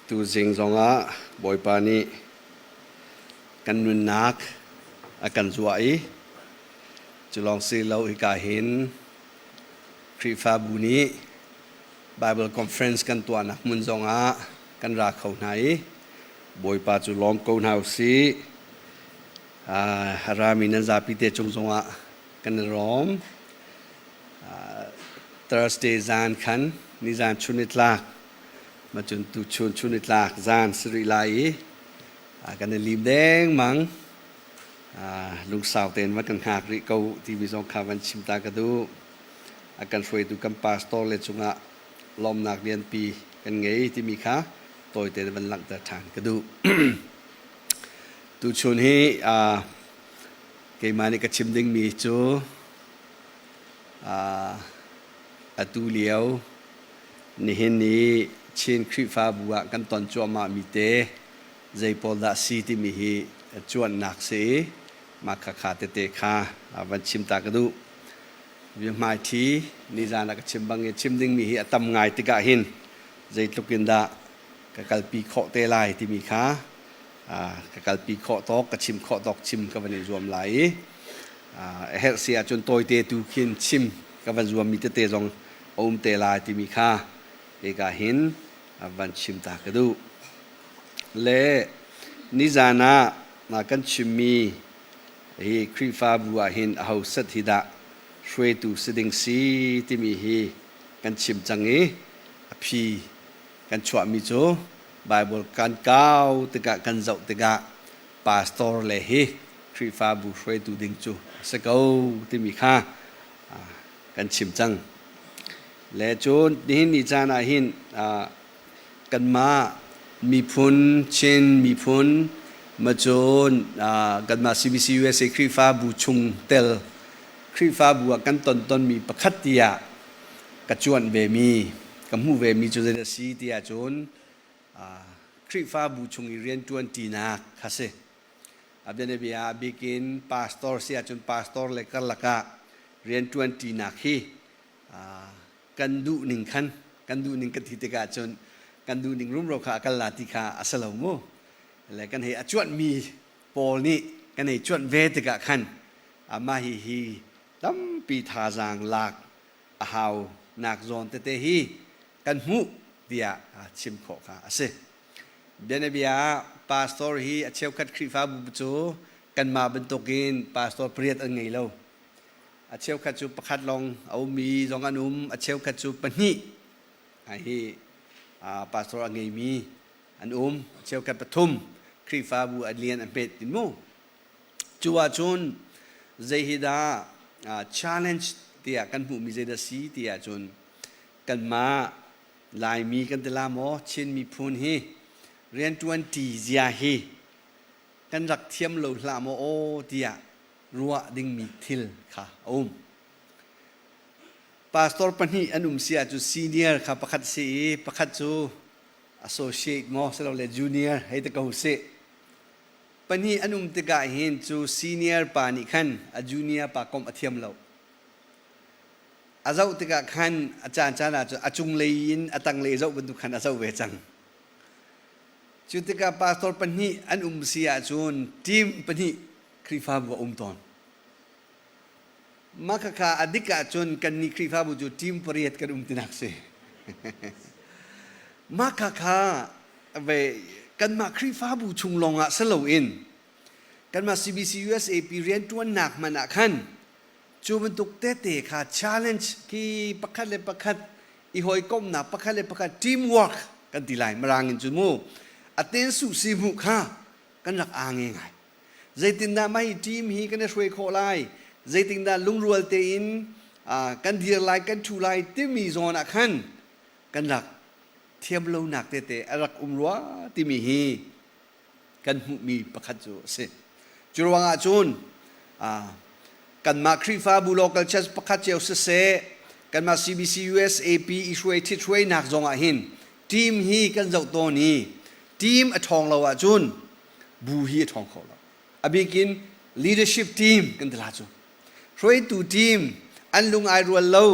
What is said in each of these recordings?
Tuzing zongah Bawipa nih kan nunnak a kan zuah i cu lawng si lo hika hin Khrihfabu nih Bible Conference kan tuahnak hmun zongah kan ra kho hna i Bawipa cu lawm ko hna u sih. A rami nan zapi te cung zongah kan i lawm. Thursday zan khan nizan chun i tlak macun tuchun chun i tlak zan si rih lai i kan i lim dengmang. Lungsau tein va kan hngak rih ko timi zong kha van chim ta ka duh. A kan hruaitu kan pastor le cungah lawmnak lianpi kan ngei timi kha tawite in van langhter ṭhan ka duh. Tuchun hi keimah nih ka chim dingmi cu atu lio nihin ni Chin Khrihfabu ah kan ton cuahmahmi te zei pawl dah si timi hi cuanhnak si i mah khakha tete kha van chim ta ka duh. Biahmaiṭhi nizan ah ka chim bang i chim dingmi hi a tam ngai tikah hin zeitluk in dah ka kalpi khawh te lai timi kha ka kalpi khawh tawk ka chim khawh tawk chim ka van i zuam lai i a herh si ahcun tawite tu khin chim ka van zuammi tete zong a um te lai timi kha hika hin van chim ta ka duh. Le nizan ah kan chimmi hi Khrihfabu ah hin aho set hi dah hruaitu si ding si timi hi kan chim cang i a phi kan chuahmi cu Bible kan kau tikah kan zoh tikah pastor le hi Khrihfabu hruaitu ding cu a si ko timi kha kan chim cang. Le cun nihin ni caan ah hin kanmah miphun Chin miphun macun kanmah CBC USA Khrihfabu chung tel Khrihfabu ah kan ton tonmi pakhat tiah ka cuanh vemi ka hmuh vemi cu zei a si tiah cun Khrihfabu chung i rianṭuan ṭinak kha si. A bianabia bikin pastor si ahcun pastor le karlak ah rianṭuan ṭinak hi kan duh ning khan kan duh ning kan ti tikah cun kan duh ning rumro kha a kal la ti kha a si lo mu. Le kan hei a cuanhmi pawl nih kan hei cuanh ve tikah khan amah hi hi tampi thazaang lak a hau nak zawn tete hi kan hmuh tiah chim khawh kha a si. Bianabia ah pastor hi a cheukhat Khrihfabu cu kanmah bantukin pastor pariat an ngei lo. A cheukhat cu pakhat lawng a ummi zong an um, a cheukhat cu pahnih hi pastor a ngeimi an um, a cheukhat pathum Khrihfabu a lian a hmet tin mu. Cu ahcun zei hi dah challenge tiah kan hmuhmi zeidah si ti ahcun kanmah Laimi kan ti la maw Chin miphun hi rianṭuan ṭi zia hi kan rak thiam lo hlah maw aw tiah ruah dingmi thil kha a um. Pastor pahnih an um si ahcun senior kha pakhat si i pakhat cu associate maw silole junior hei ti ko sih. Pahnih an um tikah hin cu senior pa nih khan a junior pa komh a thiam lo. A zoh tikah khan a caan caan ah cun a cunglei in a tanglei zoh bantuk khan a zoh ve cang. Cu tikah pastor pahnih an um si ahcun team pahnih Khrihfabu a um tawn. Mah khakha a dik ahcun kannih Khrihfabu cu team pariat kan um tinak si. Mah khakha ve kanmah Khrihfabu chung lawngah si loin kanmah CBC USAP rianṭuannak hmanh ah khan cu bantuk tete kha challenge khi pakhat le pakhat i hawikomhnak pakhat le pakhat teamwork kan ti lai mirang in cu mu a ten su si hmuh kha kan rak aa nge ngai. Zeitindah mah hi team hi kan i hruai khawh lai? Zeitindah lungrual tein kan dir lai, kan ṭhu lai timi zawn ah khan kan rak thiam lonak tete a rak um rua timi hi kan hmuhmi pakhat cu a si. Cu ruangah cun kanmah Khrihfabu local church pakhat cio siseh, kanmah CBC USAP i hruai ṭhithruainak zongah hin team hi kan zoh tawn i team a ṭhawng lo ahcun bu hi a ṭhawng kho lo. A bik in leadership team kan ti la cu. Hruaitu team an lung ai rual lo.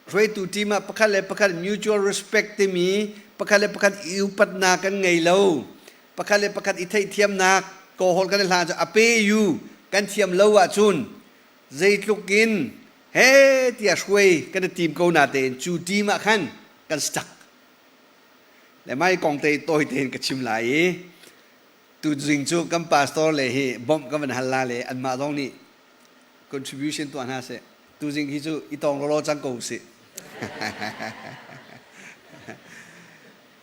Hruaitu team ah pakhat le pakhat mutual respect timi pakhat Pakhat le pakhat i upatnak kan ngei lo. Pakhat le pakhat i theihthiamnak kawhol kan i hlan cu a pe yu kan thiam lo ahcun zeitluk in he tiah hruai kan i tim ko na tein cu team ah khan kan stuck. Le mai kong te tawi tein ka chim lai i tuzing cu kan pastor le hi bawmh kan van hal la le anmah zong nih contribution tuah hna seh. Tuzing hi cu i tong lawlaw cang ko usih.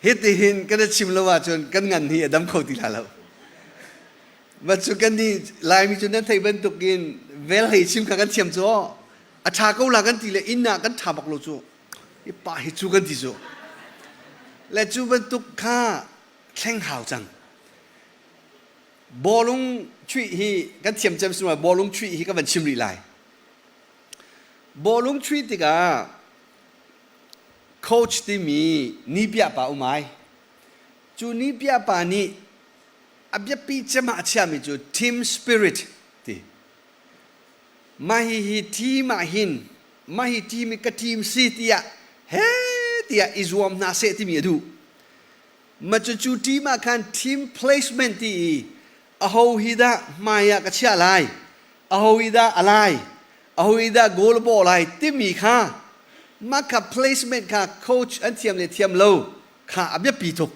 Hitihin kan i chim lo ahcun kan ngan hi a dam kho ti la lo. Mat cu kan nih Laimi cu nan theih bantukin vel hei chim kha kan thiam cu a ṭha ko la kan ti le inn ah kan ṭha bak lo cu i pa hi cu kan ti cu le cu bantuk kha thleng hau cang. Bawlung chuih hi kan thiam cem si bawlung chuih hi ka van chim rih lai. Bawlung chuih tikah coach timi nipiah pa um ai. Cu nipiah pa nih a biapi cem ah a chiami cu team spirit ti. Mah hi hi team ah hin mah hi team i ka team si tiah he tiah i zuam hna seh timi a duh. Ma cucu team ah khan team placement ti i aho hi dah hmai ah ka chiah lai, aho hi dah a lai, aho hi dah goal bawh lai timi kha mah kha placement kha coach an thiam le thiam lo kha a biapi tuk.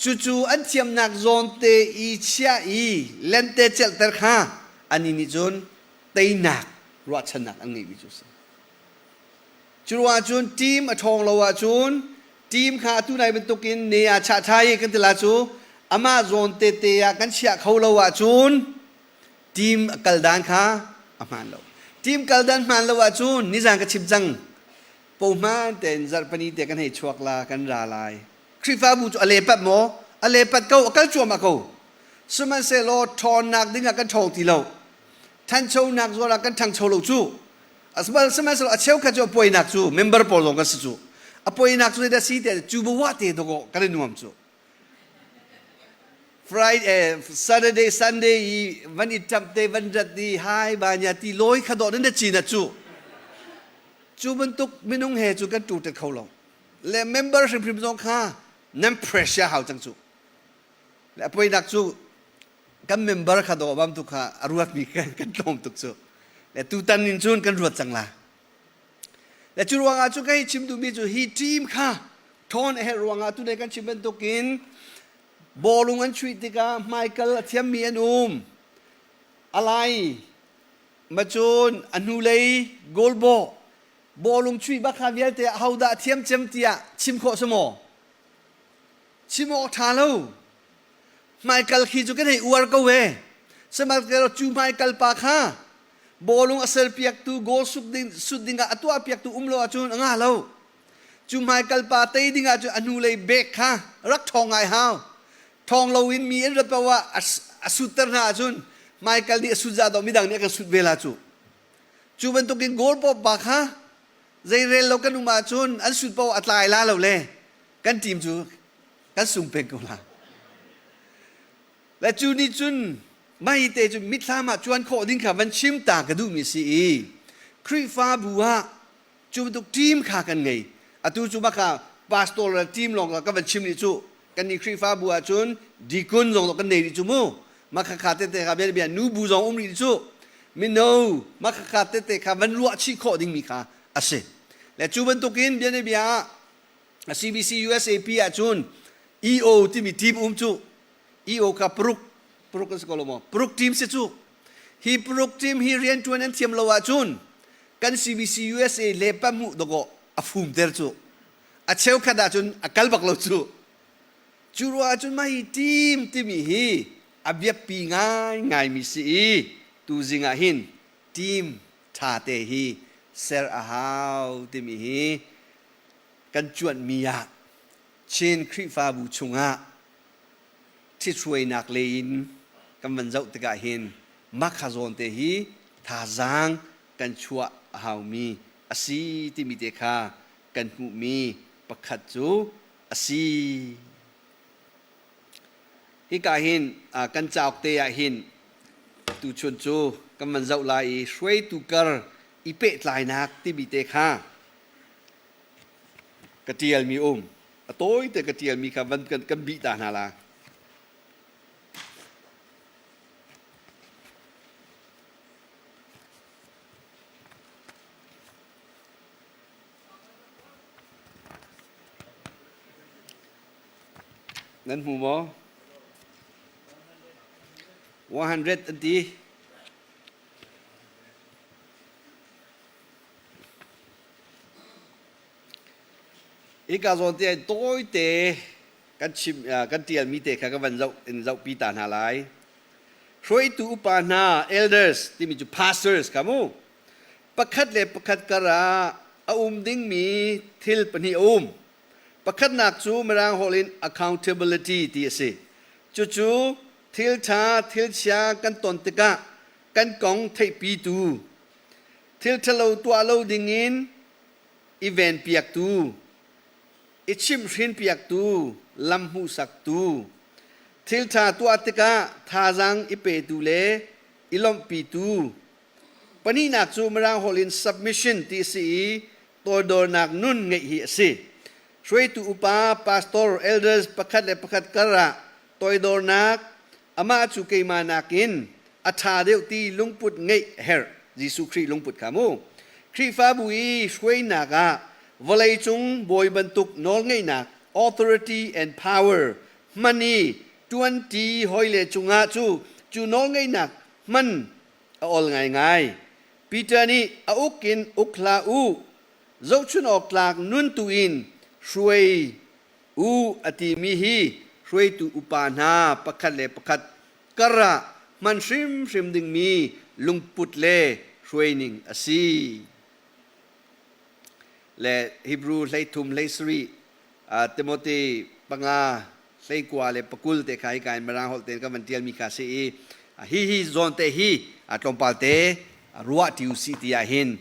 Cucu an thiamnak zawn te i chiah i lente celhter kha ani nih cun teinak ruahchannak an ngeihmi cu a si. Curuangah cun team a ṭhawng lo ahcun team kha atu nai bantukin ne ah chah ṭha i kan ti la cu amah zawn tete ah kan chiah kho lo ahcun team a kal dan kha a hmaan lo. Team kal dan hmaan lo ahcun nizan ka chim cang pohman tein zarhpani te kan hei chuak la kan ra lai. Khrihfabu cu a lepat maw? A lepat ko, a kal cuahmah ko. Sihmanhsehlaw ṭhawnnak ding ah kan ṭhawng ti lo. Ṭhanchonak zawn ah kan ṭhangcho lo cu. Sihmanhsehlaw a cheukhat cu a puainak cu member pawl zong kan si cu. A puainak cu zeidah si tiah cu bawa te dawkaw kan i nuam cu. Friday, Saturday, Sunday i van i ṭamh te van rat i hai ba nya ti lawi kha dawh nan na cin a cu. Cu bantuk minung he cu kan ṭu tet kho lo. Le member hrimhrim zong kha nan pressure hau cang cu. Le a puainak cu kan member kha daw bam tu kha a ruatmi kan tlawm tuk cu le tutan in cun kan ruat cang la le cu ruangah cu ka hei chim duhmi cu hi team kha ṭhawn a herh ruangah tu kan chim bantukin bawlung an chuih tikah hmaikal a thiammi an um alai macun a hnulei goal bawh bawlung chuih bak kha vialte ahodah a thiam cem tiah chim khawh si maw chim awk ṭha lo Hmaikal khi cu kan hei uar ko e. Sihmanhsehlaw cu hmaikal pa kha bawlung a serpiaktu goal sut ding, sut dingah a tuahpiaktu um lo ahcun a ngah lo. Cu hmaikal pa tei dingah cun a hnulei bek kha rak ṭhawng ngai hau. Ṭhawng loin mi an rat paoh ah a sutter hna ahcun hmaikal nih a sut zah dawh midang nih a kan sut ve la cu. Cu bantukin goal pawp pa kha zeirel lo kan um ahcun an sut paoh a tlai la lo le kan team cu kan sung peng ko la. Le cu nih cun mah hi te cu mitthlam ah cuan khawh ding kha van chim ta ka duhmi si i Khrihfabu ah cu bantuk team kha kan ngei. Atu cu baka pastor le team lawng ka van chim rih cu kan nih Khrihfabu ah cun deacon zong kan nei rih cu mu. Mah khakha tete kha bia bia nu bu zong um rih cu mino mah khakha tete kha van ruah chih khawh dingmi kha a si. Le cu bantukin bia bia ah CBC USAP ahcun EO timi team um cu EO kha paruk paruk an si ko lo maw paruk team si cu hi paruk team hi riantuan an thiam lo ahcun kan CBC USA le pahmuh dawkaw a fum ter cu a cheukhat ahcun a kal bak lo cu cu ruah ahcun mah hi team timi hi a biapi ngaingaimi si i tuzing ah hin team ṭha te hi ser a hau timi hi kan cuanhmi ah Chin Khrihfabu chungah ṭhithruainak lei in kan van zoh tikah hin mah kha zawn te hi thazaang kan chuah a haumi a si timi te kha kan hmuhmi pakhat cu a si. Hika hin kan cauk te ah hin tuchun cu kan van zoh lai i hruaitu kar i pehtlainak timi te kha ka ṭialmi um. A tawi te ka ṭialmi kha van kan bih ta hna la. Nan hmu maw? 100 an ti. Hika zawn te tawite kan chim kan tialmi te kha ka van zoh in zohpi ta hna lai. Hruaitu upa hna elders timi cu pastors kha mu. Pakhat le pakhat kar ah a um dingmi thil pahnih a um. Pakhatnak cu Mirang holh in accountability ti a si. Cucu thil ṭha thil chia kan ton tikah kan kong theihpitu, thil ṭhalo tuah lo dingin i venpiaktu, i chimhhrinpiaktu, lam hmuhsaktu, thil ṭha tuah tikah thazaang i petu le i lawmhpitu. Pahnihnak cu Mirang holh in submission ti a si i toidornak nun ngeih hi a si. Hruaitu upa, pastor, elders pakhat le pakhat kar ah toidornak, amah cu keimah nakin a ṭha deuh ti lungput ngeih a herh. Jesuh Khrih lungput kha mu. Khrihfabu i hruainak ah vawleicung bawi bantuk nawlngeihnak authority and power hman i ṭuanṭi hawile cungah cu cu nawlngeihnak hman a ol ngaingai. Peter nih a uk in uk hlah u, zohchun awk tlak nun tu in hruai u a timi hi hruaitu upa hna pakhat le pakhat kar ah hman hrimhrim dingmi lungput le hruaining a si. Le Hebrew 13 hlei Timothy 5 hleikua le pakul te kha hika in Mirang holh tein kan van tialmi kha si i hi hi zawn te hi tlawmpal te ruah ti usih ti ah hin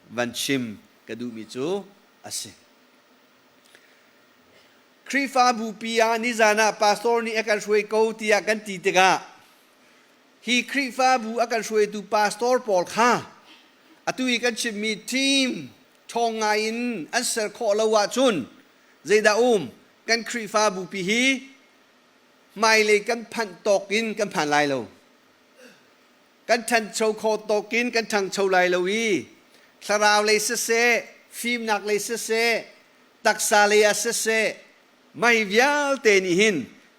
van chim ka duhmi cu a si. Khrihfabu pi ah nizan ah pastor nih a kan hruai ko tiah kan ti tikah hi Khrihfabu a kan hruaitu pastor pawl kha atu i kan chimmi team ṭhawng ngai in an ser khawh lo ahcun zeidah um kan Khrihfabu pi hi hmailei kan phanh tawk in kan phan lai lo. Kan ṭhancho khawh tawk in kan ṭhangcho lai lo i thlarau lei siseh, fimnak lei siseh, taksa lei ah siseh, mei vialte nih hin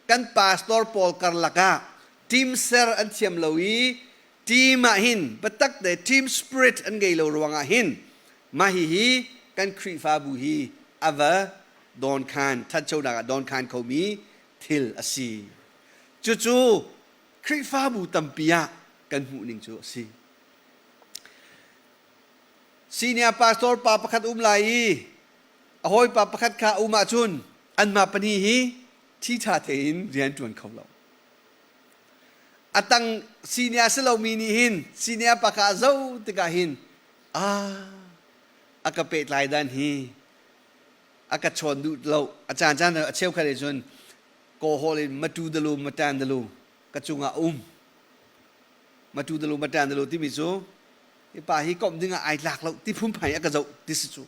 kan pastor pawl karlak ah team ser an thiam lo i team ah hin biatak te team spirit an ngei lo ruangah hin mah hihi kan Khrihfabu hi a va dawnkhan ṭhanchonak ah dawnkhan khomi thil a si. Cucu Khrihfabu tampi ah kan hmuh ning cu a si. Senior pastor pa pakhat um lai i a hawipa pakhat kha um ahcun anmah pahnih hi thi ṭha tein rian ṭuan kho lo. A tang senior si lomi nih hin senior pa kha a zoh tikah hin ah a ka pehtlai dan hi a ka chawn duh lo a caan caan a cheukhat he cun kawhawl in matu dalu matan dalu ka cungah um matu dalu matan dalu timi cu hi pa hi komh dingah ai tlak lo ti phunphai a ka zoh ti si cu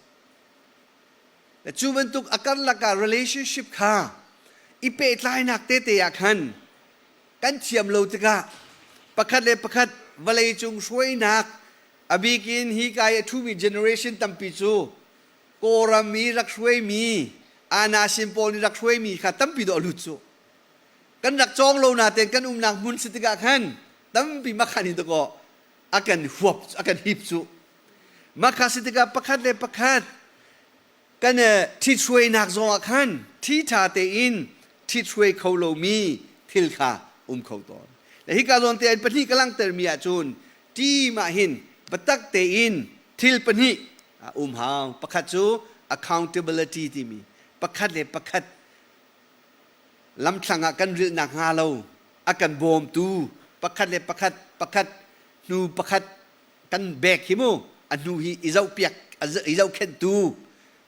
cu bantuk a karlak ah relationship kha i pehtlainak tete ah khan kan thiam lo tikah pakhat le pakhat vawlei cung hruainak a bikin hi kai a ṭhumi generation tampi cu Kawlram i rak hruaimi Anasin pawl nih rak hruaimi kha tampi dawh a lut cu. Kan rak cawng lo natein kan umnak hmun si tikah khan tampi makhan in dakaw a kan huap a kan hip cu. Makha si tikah pakhat le pakhat kan ṭhithruainak zong ah khan ṭhi ṭha tein ṭhithruai kho lomi thil kha um kho tawn. Le hika zawn te in pahnih ka langhtermi ahcun team ah hin biatak tein thil pahnih a um hau. Pakhat cu accountability timi pakhat le pakhat lamthlang ah kan rilhnak hnga lo a kan bawmtu pakhat le pakhat pakhat hnu pakhat kan bek hi mu a hnu hi i zohpiak i zohkhenhtu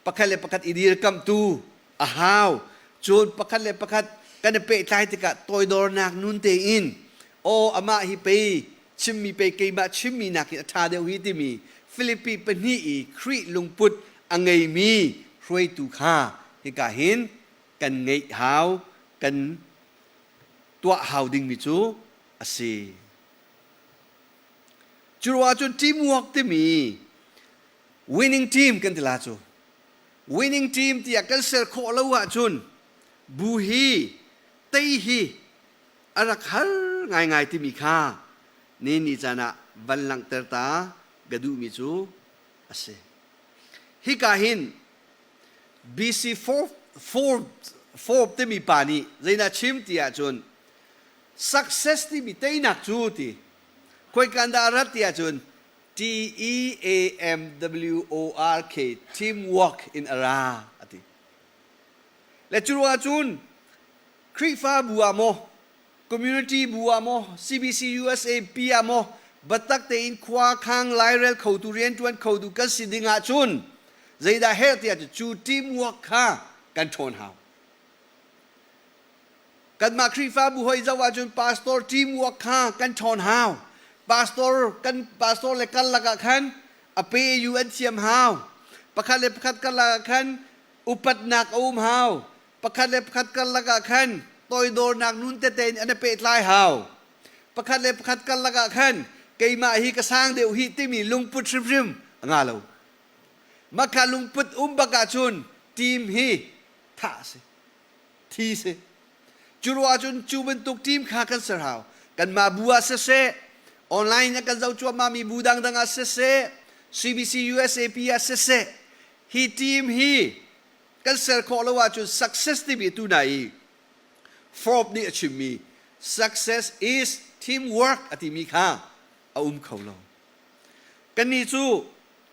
pakhat le pakhat i dirkamhtu a hau cun pakhat le pakhat kan i pehtlai tikah toidornak nun tein aw amah hi pei chimmi pei keimah chimmi nakin a ṭha deuh hi timi Filipi pahnih i Khrih lungput a ngeimi hruaitu kha hika hin kan ngeih hau, kan tuah hau dingmi cu a si. Cu ruangah cun teamwork timi winning team kan ti la cu. Winning team tiah kan ser khawh lo ahcun bu hi tei hi a rak har ngaingai timi kha ni ni caan ah van langhter ta ka duhmi cu a si. Hika hin BC 4 timi pa nih zeidah chim ti ahcun success timi teinak cu ti khoikan dah a rat ti ahcun T E A M W O R K teamwork in a ra a ti. Le cu ruangah cun Khrihfabu ah maw, community bu ah maw, CBC USA pi ah maw, biatak tein khua khang lairel khotu rianṭuan khotu kan si ding ahcun zeidah herh tiah cu teamwork kha kan ṭhawn hau. Kanmah Khrihfabu hoi zoh ahcun pastor teamwork kha kan ṭhawn hau. Pastor kan pastor le karlak ah khan a pe yu an thiam hau. Pakhat le pakhat karlak ah khan upatnak a um hau. Pakhat le pakhat karlak ah khan toidornak nun tete in an i pehtlai hau. Pakhat le pakhat karlak ah khan keimah hi ka sang deuh hi timi lungput hrimhrim a nga lo. Maka lungput um bak ahcun team hi thah a si. Thi si. Cu ruah ahcun cu bantuk team kha kan ser hau. Kanmah bu ah siseh, online ah kan zoh cuahmah mi bu dangdang ah siseh, CBC USAP ah siseh, hi team hi kan ser khawh lo ahcun success timi tu na i Forbes nih a chimmi success is teamwork a timi kha a um kho lo. Kannih cu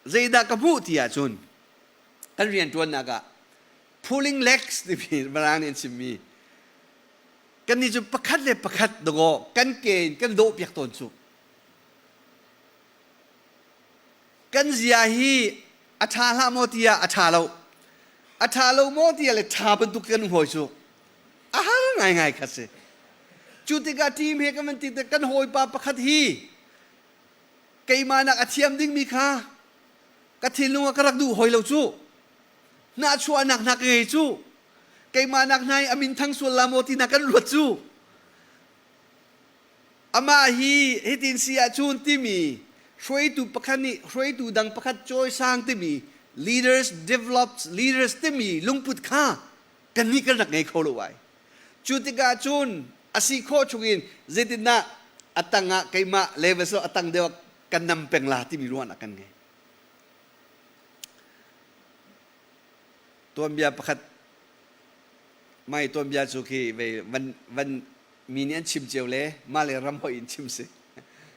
zeidah ka hmuh ti ahcun kan rianṭuannak ah pulling legs timi Mirang nih an chimmi kannih cu pakhat le pakhat dawkaw kan ke in kan dawhpiak tawn cu. Kan zia hi a ṭha hlah maw tiah a ṭha lo. A ṭha lo maw tiah le ṭha bantuk kan um hawi cu a har ngaingai kha si. Cu tikah team he kan van ti tik kan hawipa pakhat hi keimah nak a thiam dingmi kha ka thinlung ah ka rak duh hawi lo cu. Hnahchuahnak hna ka ngei cu. Keimah nak hna i a min thang sual la maw ti na kan ruat cu. Amah hi hitin si ahcun timi hruaitu pakhat nih hruaitu dang pakhat cawisang timi leaders develops leaders timi lungput kha kannih kan rak ngei kho lo ai. Cu tikah cun a si khawh chungin zeitindah a tangah keimah level so a tang deuh kan nam peng la timi ruahnak kan ngei. Tuanbia pakhat mai tuanbia cu khi vei van van mi nih an chim cio le mah le ram hoih in chim si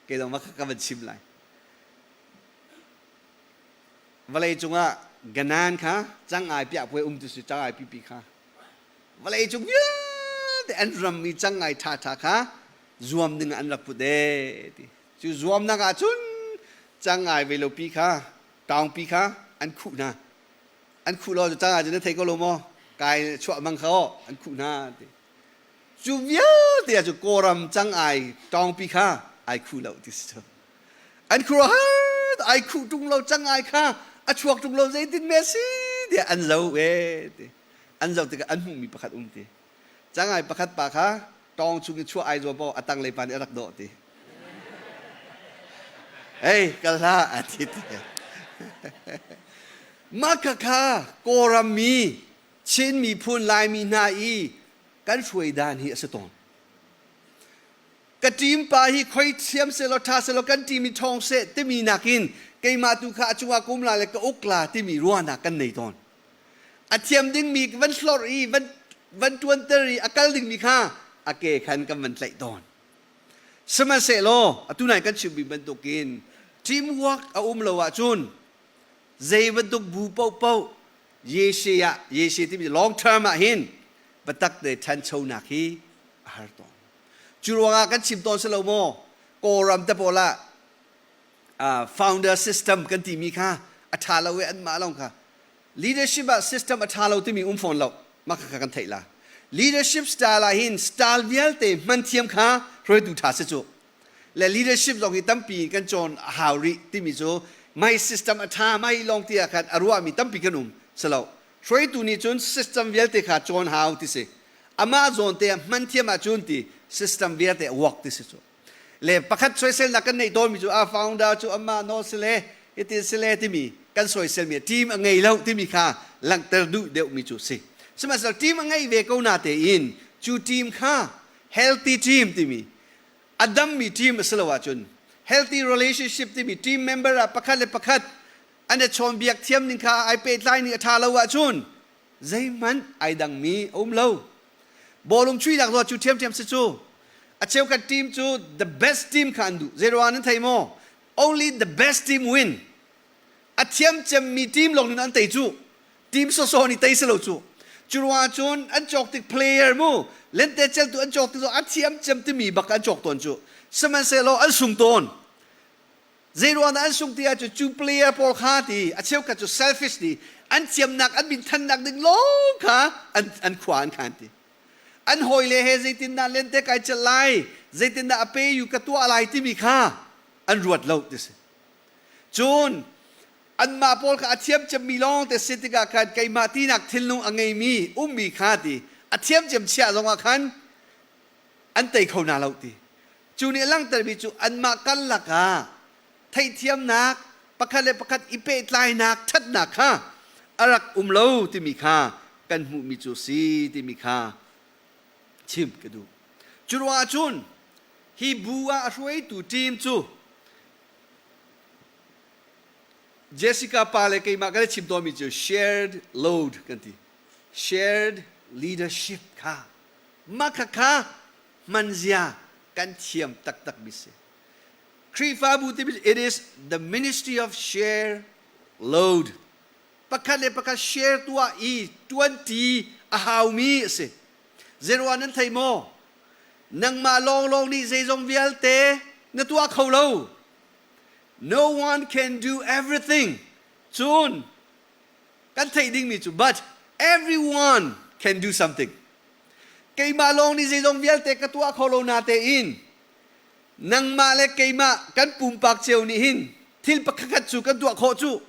kei dong ka van chim lai vawlei cungah ganan kha cangai piah puai um tu si cangai pipi kha vawlei cung vialte an ram i cangai ṭha ṭha kha zuam ding an rak put e ti cu zuamnak ah cun cangai velo pi kha taung pi kha an khuh hna an khuh lo cu cangai cu na thei ko lo maw kai chuah mang kha an khuh hna ti Cu vialte ah cu Kawlram cangai ṭawngpi kha ai khuh lo ti si cu. An khuaruahhar ai khuh ṭung lo cangai kha a chuak ṭung lo zeitin me si tiah an zoh e ti. An zoh tikah an hmuhmi pakhat um ti. Cangai pakhat pa kha tawng chung i chuah ai zuam paoh a tanglei pa nih a rak dawh ti. Ei kal hlah a ti ti. Mah kha kha Kawlram mi Chin miphun Laimi hna i kan hruai dan hi a si tawn. Ka team pa hi khoi thiam selaw ṭha selaw kan team i ṭhawng seh timi nakin keimah tu kha a cungah kum la le ka uk la timi ruahnak kan nei tawn. A thiam dingmi van hlorh i van van ṭuanter i a kal dingmi kha a ke khan kan van tlaih tawn. Sihmanhsehlaw atu nai kan chimmi bantukin teamwork a um lo ahcun zei bantuk bu paohpaoh Yeshe ah Yeshe timi long term ah hin biatak te ṭhanchonak hi a har tawn. Cu ruangah kan chim tawn si lo maw? Kawlram te pawl ah founder system kan timi kha a ṭha lo i anmah lawng kha leadership ah system a ṭha lo timi um fawn lo mah kha kan theih la. Leadership style ah hin style vialte hman thiam kha hruaitu ṭha si cu. Le leadership zong hi tampi kan cawn a hau rih timi cu mai system a ṭha mai lawng ti ah khan a ruahmi tampi kan um si lo. Hruaitu nih cun system vialte kha cawn hau ti si. Amah zawn te ah hman thiam ahcun ti system vialte a work ti si cu. Le pakhat soiselnak kan neih tawnmi cu a founder cu amah nawl si le hitin si le timi kan soiselmi team a ngei lo timi kha langhter duh deuhmi cu si. Sihmanhsehlaw team a ngei ve ko na tein cu team kha healthy team timi a dammi team a si lo ahcun, healthy relationship timi team member ah pakhat le pakhat an i chawnbiak thiam ning kha ai pehtlai ning a ṭha lo ahcun zeihmanh ai dangmi a um lo. Bawlung chuihnak zaw cu ṭhiamṭhiam si cu. A cheukhat team cu the best team kha an duh. Zeiruang nan thei maw? Only the best team win. A thiam cemmi team lawng nih an tei cu. Team sawsawh nih tei si lo cu. Cu ruangah cun an cawk tik player mu lente celtu an cawk tik a thiam cem timi bak an cawk tawn cu. Sihmanhsehlaw an sung tawn. Zeiruang dah an sung ti ahcun cu player pawl kha ti a cheukhat cu selfish ti an thiamnak an min thannak ding lawng kha an khua an khan ti. An hawile he zeitindah lente kai celh lai, zeitindah a pe yu ka tuah lai timi kha an ruat lo ti si. Cun anmah pawl kha a thiam cemmi lawng te si tikah khan keimah tinak thinlung a ngeimi ummi kha ti a thiam cem chiah zongah khan an tei kho hna lo ti. Cu nih a langhtermi cu anmah karlak ah theihthiamnak, pakhat le pakhat i pehtlainak, ṭhatnak kha a rak um lo timi kha kan hmuhmi cu si timi kha chim ka duh. Cu ruangah cun hi bu ah a hruaitu team cu Jessica pa le keimah kan i chim tawnmi cu shared load kan ti. Shared leadership kha mah khakha hmanzia kan thiam taktak mi si. Khrihfabu timi it is the ministry of share load. Pakhat le pakhat share tuah i tuanti a haumi a si. Zeruah nan thei maw? Nangmah lawnglawng nih zeizong vialte na tuah kho lo. No one can do everything. Cun kan theih dingmi cu but everyone can do something. Keimah lawng nih zeizong vialte ka tuah kho lo na tein nangmah le keimah kan pumpak cio nih hin thil pakhatkhat cu kan tuah khawh cu.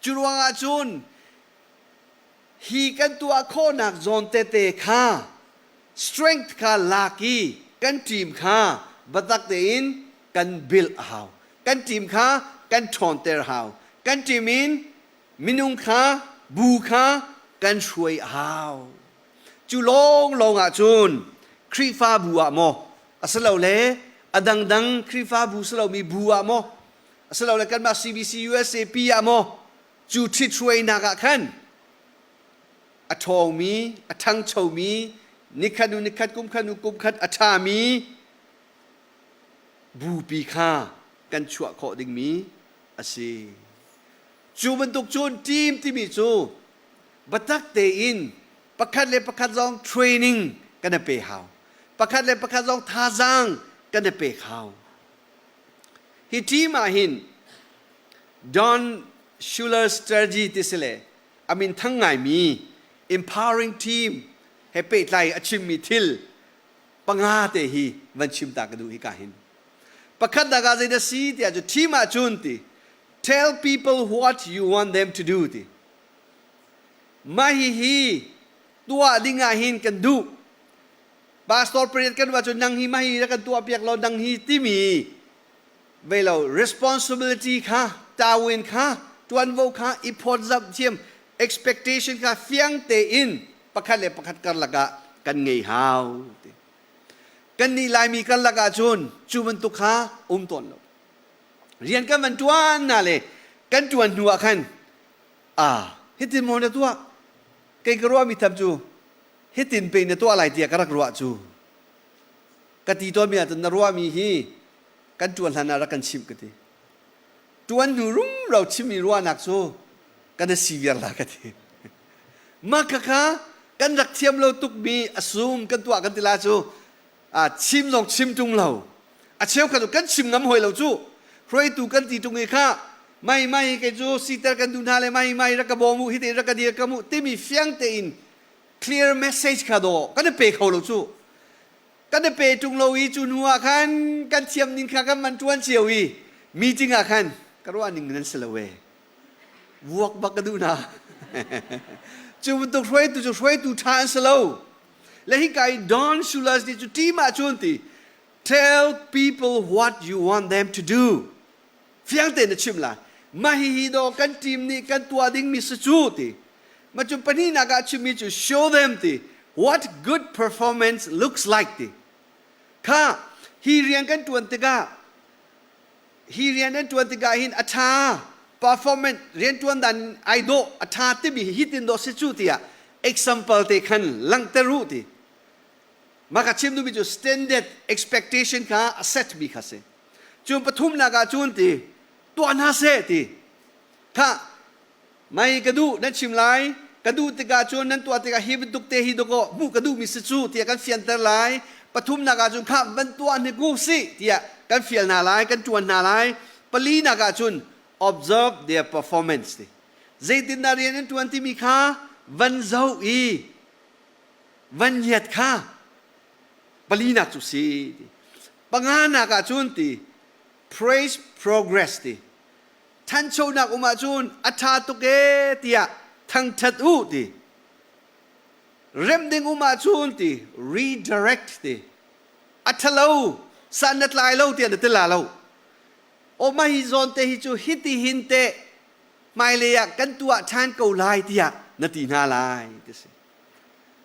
Cu ruangah cun hi kan tuah khawhnak zawn tete kha strength kha lak i kan team kha biatak tein kan build a hau. Kan team kha kan ṭhawnter hau. Kan team in minung kha bu kha kan hruai a hau. Cu lawnglawng ah cun Khrihfabu ah maw asilole a dangdang Khrihfabu si lomi bu ah maw asilole kanmah CBC USAP ah maw cu ṭhithruainak ah khan a ṭhawngmi, a ṭhangchomi, nikhat hnu nikhat, kum khat hnu kum khat a ṭhami bupi kha kan chuah khawh dingmi a si. Cu bantuk cun team timi cu biatak tein pakhat le pakhat zong training kan i pe hau. Pakhat le pakhat zong thazaang kan i pek hau. Hi team ah hin Don Schuler strategy ti si le a min thang ngaimi empowering team he pehtlai a chimmi thil panga te hi van chim ta ka duh hi ka hin. Pakhat nak ah zeidah si tiah cu team ah cun ti tell people what you want them to do ti. Mah hihi tuah ding ah hin kan duh. Pastor pariat kan ruah cun nang hi mah hi rak kan tuah piak law nang hi timi vei lo responsibility kha tawin kha tuanvo kha i phawtzamh thiam expectation kha fiang tein pakhat le pakhat karlak ah kan ngei hau ti. Kan nih Laimi karlak ah cun cu bantuk kha um tawn lo. Rian kan van tuan na le kan tuan hnu ah khan ah hitin maw na tuah kei ka ruahmi tham cu hitin pe na tuah lai tiah ka rak ruah cu ka ti tawnmi ahcun na ruahmi hi kan tuan hlan ah rak kan chimh ka ti. Tuan hnu rumro chimmi ruahnak cu kan i si viar la ka ti. Mah khakha kan rak thiam lo tukmi a sum kan tuah kan ti la cu chim zong chim ṭung lo. A cheukhat cu kan chim ngam hoi lo cu. Hruaitu kan ti ṭung i kha mai mai kei cu siter kan duh hna le mai mai rak ka bawm u hi te rak ka dir ka mu timi fiang tein clear message kha daw kan i pe kho lo cu. Kan i pe ṭung lo i cu hnu ah khan kan thiam ning kha kan man ṭuan cio i meeting ah khan ka ruah ning nan si lo e. Vuak bak ka duh hna. Cu bantuk hruaitu cu hruaitu ṭha an si lo. Le hika i Don Shulas nih cu team ah cun ti tell people what you want them to do. Fiang tein na chim lai. Mah hihi dawh kan team nih kan tuah dingmi si cu ti. Mah cu pahnihnak ah chimmi cu show them ti what good performance looks like ti. Kha hi rian kan ṭuan tikah hi rian an ṭuan tikah hin a ṭha performance rianṭuan dan ai dawh a ṭha timi hi hitin dawh si cu tiah example te khan langhter u ti. Mah ka chim duhmi cu standard expectation kha a set mi kha si. Cun pathumnak ah cun ti tuah hna seh ti. Kha mei ka duh nan chim lai ka duh tikah cun nan tuah tikah hi bantuk te hi dawkaw hmuh ka duhmi si cu tiah kan fianter lai. Pathumnak ah cun kha van tuah hnik u sih tiah kan fial hna lai kan ṭuan hna lai. Palinak ah cun observe their performance ti. Zeitindah rian an ṭuan timi kha van zoh i van ngiat kha palinak cu si ti. Panganak ah cun ti praise progress ti. Thanchonak um ahcun a ṭha tuk ee tiah thangṭhat u ti. Remh ding um ahcun ti redirect ti. A ṭhalo san na tlai lo tiah na ti la lo. Aw mah hi zawn te hi cu hiti hin teh hmailei ah kan tuah ṭhan ko lai tiah na ti hna lai ti si.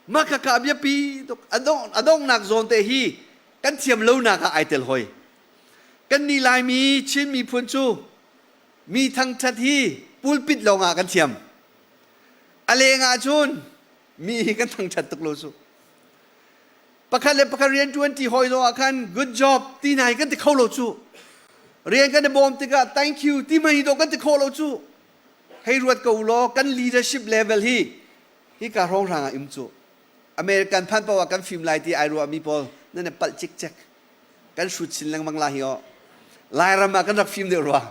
Mah khakha biapi tuk a donghnak zawn te hi kan thiam lonak ah ai tel hoi. Kan nih Laimi Chin miphun cu mi thangṭhat hi pulpit lawngah kan thiam. A leng ah cun mi hi kan thangṭhat tuk lo cu. Pakhat le pakhat rian ṭuan ṭi hawi zong ah khan good job ti hna hi kan ti kho lo cu. Rian kan i bawm tikah thank you ti hmanh hi dawh kan ti kho lo cu. Hei ruat ko u law kan leadership level hi hika hrawnghrang ah um cu. American phan paoh ah kan fim lai ti ai ruahmi pawl nan i palh cikcek. Kan hrut chin lengmang la hi aw. Lairam ah kan rak fim deuh rua.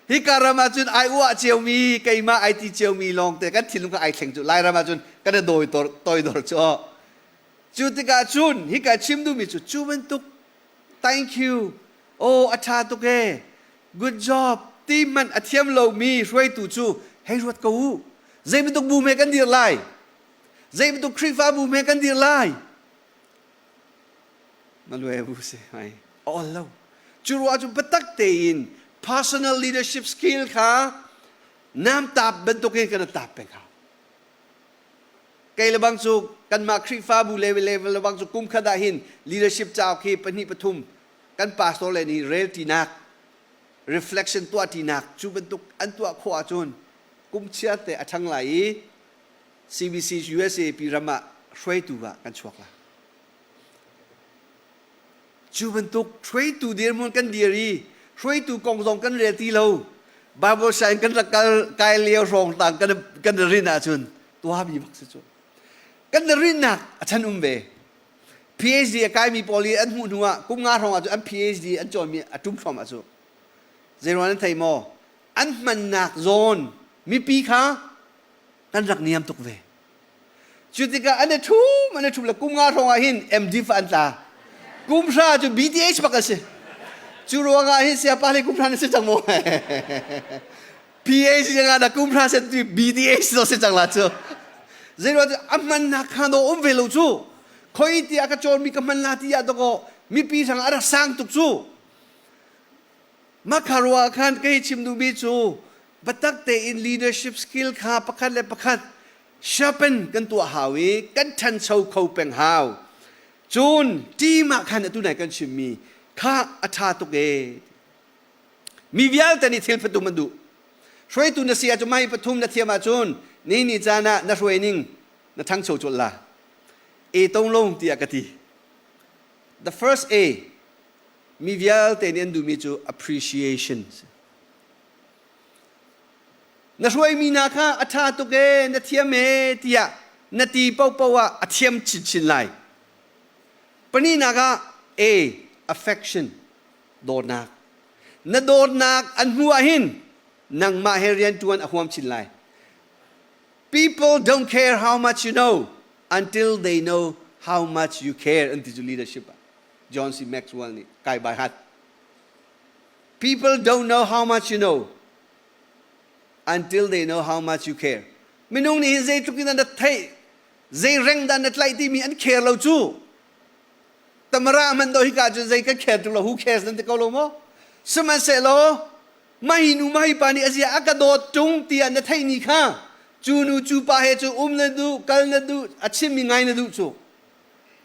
Hika ram ah cun ai uah ciomi keimah ai ti ciomi lawng te kan thinlung kha ai thleng cu. Lairam ah cun kan i dawi toidor cu aw. Cu tikah cun hika chim duhmi cu cu bantuk thank you oh a ṭha tuk ee good job ti hmanh a thiam lomi hruaitu cu hei ruat ko u. Zei bantuk bu hme kan dir lai? Zei bantuk Khrihfabu hme kan dir lai? Malue bu si ai a ol lo. Cu ruah cu biatak tein personal leadership skill kha namtap bantukin kan tap peng hau. Kei le bang cu kanmah Khrihfabu level level le bang cu kum khat ah hin leadership cauk hi pahnih pathum kan pastor le nih rel ṭinak reflection tuah ṭinak cu bantuk an tuah khawh ahcun kum chiar te a ṭhang lai i CBC USA pi ram ah hruaitu ah kan chuak lai. Cu bantuk hruaitu dirhmun kan dir i hruaitu kong zong kan rel ti lo. Bible sianginn kan rak kal kai lio hrawng tang kan kan rin ahcun tuahmi bak si cu. Kan rinnak a chan um ve. PhD a kaimi pawl i an hmuh hnu ah kum nga hrawng ah cun an PhD an cawnmi a ṭum thluahmah cu. Zeiruang nan thei maw? An hmannak zawn mipi kha kan rak niam tuk ve. Cu tikah an i ṭhum an i ṭhum le kum nga hrawng ah hin MD fa an tla. Kum hra cu BTH bak a si. Cu ruangah hin siapa le kum hra na si cang maw? PhD nga na kum hra set BTH zo si cang la cu. Zeiruang cu a hmannak kha no um ve lo cu. Khoi tiah ka cawnmi ka hman la ti ah dakaw mipi hrang a rak sang tuk cu. Mah ruah khan kei chim duhmi cu biatak tein leadership skill kha pakhat le pakhat sharpen kan tuah hau i kan ṭhancho kho peng hau. Cun team ah khan atu nai kan chimmi kha a ṭha tuk ee. Mi vialte nih thil pathum an duh. Hruaitu na si ahcun mah hi pathum na thiam ahcun ni ni caan ah na hruai ning na ṭhangcho colh la. E tong long tiah ka ti. The first A mi vialte nih an duhmi cu appreciation na hruaimi hna kha a ṭha tuk ee na thiam ee tiah na ti paohpaoh ah a thiam chinchin lai pahnihnak ah A affection dawtnak na dawtnak an hmuh ah hin nangmah he rianṭuan a huam chin lai people don't care how much you know until they know how much you care an ti cu leadership ah John C. Maxwell nih kai bai hat. People don't know how much you know. until they know how much you care. Minung nih hin zeitluk in an theih, zei reng dah na tlaih timi an care lo cu. Tamara hmanh do hika cun zei kan care tuk lo, who cares nan ti ko lo maw? Sihmanhsehlaw mah hi nu mah hi pa nih a zia a ka dawt ṭung tiah na theih ni kha cu nu cu pa he cu um na duh, kal na duh, a chimmi ngai na duh cu.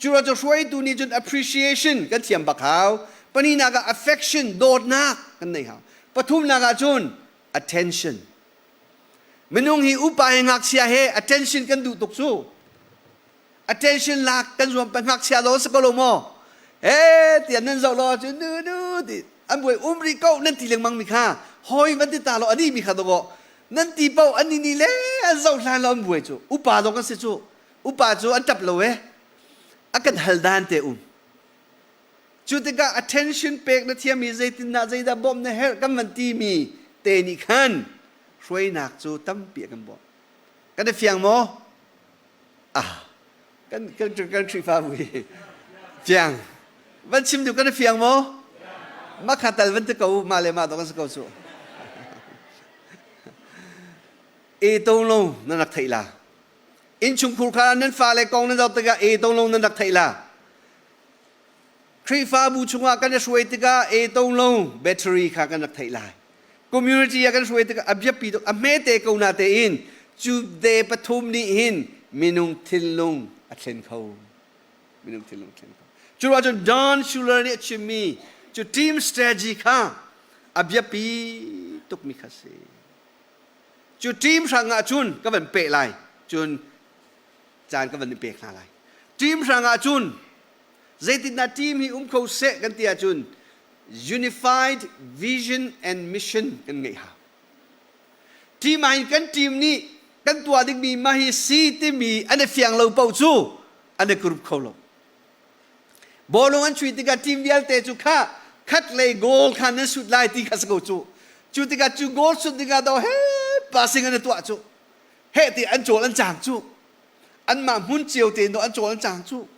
Cu cu hruaitu nih cun appreciation kan thiam bak hau. Pahnihnak ah affection, dawtnak kan nei hau. Pathumnak ah cun attention. Minung hi upa he ngakchia he attention kan duh tuk cu. Attention lak kan zuam pa ngakchia lo si ko lo maw? He tiah nan zoh lo ahcun nu nu ti an buai um rih ko nan ti lengmang mi kha hoi van ti ta lo ani mi kha dawh nan ti paoh an ni ni le an zoh hlan lo an buai cu upa zong kan si cu upa cu an ṭap lo e a kan hal dan te um cu tikah attention pek na thiam i zeitindah zeidah bawmh na herh kan van ti mi te nih khan hruainak cu tampi a kan bawmh kan i fiang maw ah kan kan kan Khrihfabu hi fiang van chim duh kan i fiang maw makha tal van ti ko mah le mah dong kan si ko cu e to lo na rak theih la Innchungkhur kha nan fale kong nan zoh tikah e to lo nan rak theih la. Khrihfabu chungah kan i hruai tikah e to lo battery kha kan rak theih lai. Community ah kan hruai tikah a biapi tuk a hmete ko na tein cu de pathum nih hin minung thinlung a thlen kho. Minung thinlung a thlen kho. Cu ruah cun Don Schuler nih a chimmi cu team strategy kha a biapi tukmi kha si. Cu team hrang ah cun ka van peh lai. Cun caan ka van i pek hna lai. Team hrang ah cun zeitindah team hi um kho seh kan ti ahcun unified vision and mission kan ngeih hau. Team ah hin kan team nih kan tuah dingmi mah hi si timi an i fiang lo paoh cu an i group kho lo. Bawlung an chuih tikah team vialte cu kha khat lei goal kha nan sut lai ti kha si ko cu. Cu tikah cu goal sut dingah do he passing an i tuah cu. He ti an cawl an cang cu. Anmah hmun cio te in an cawl an cang cu.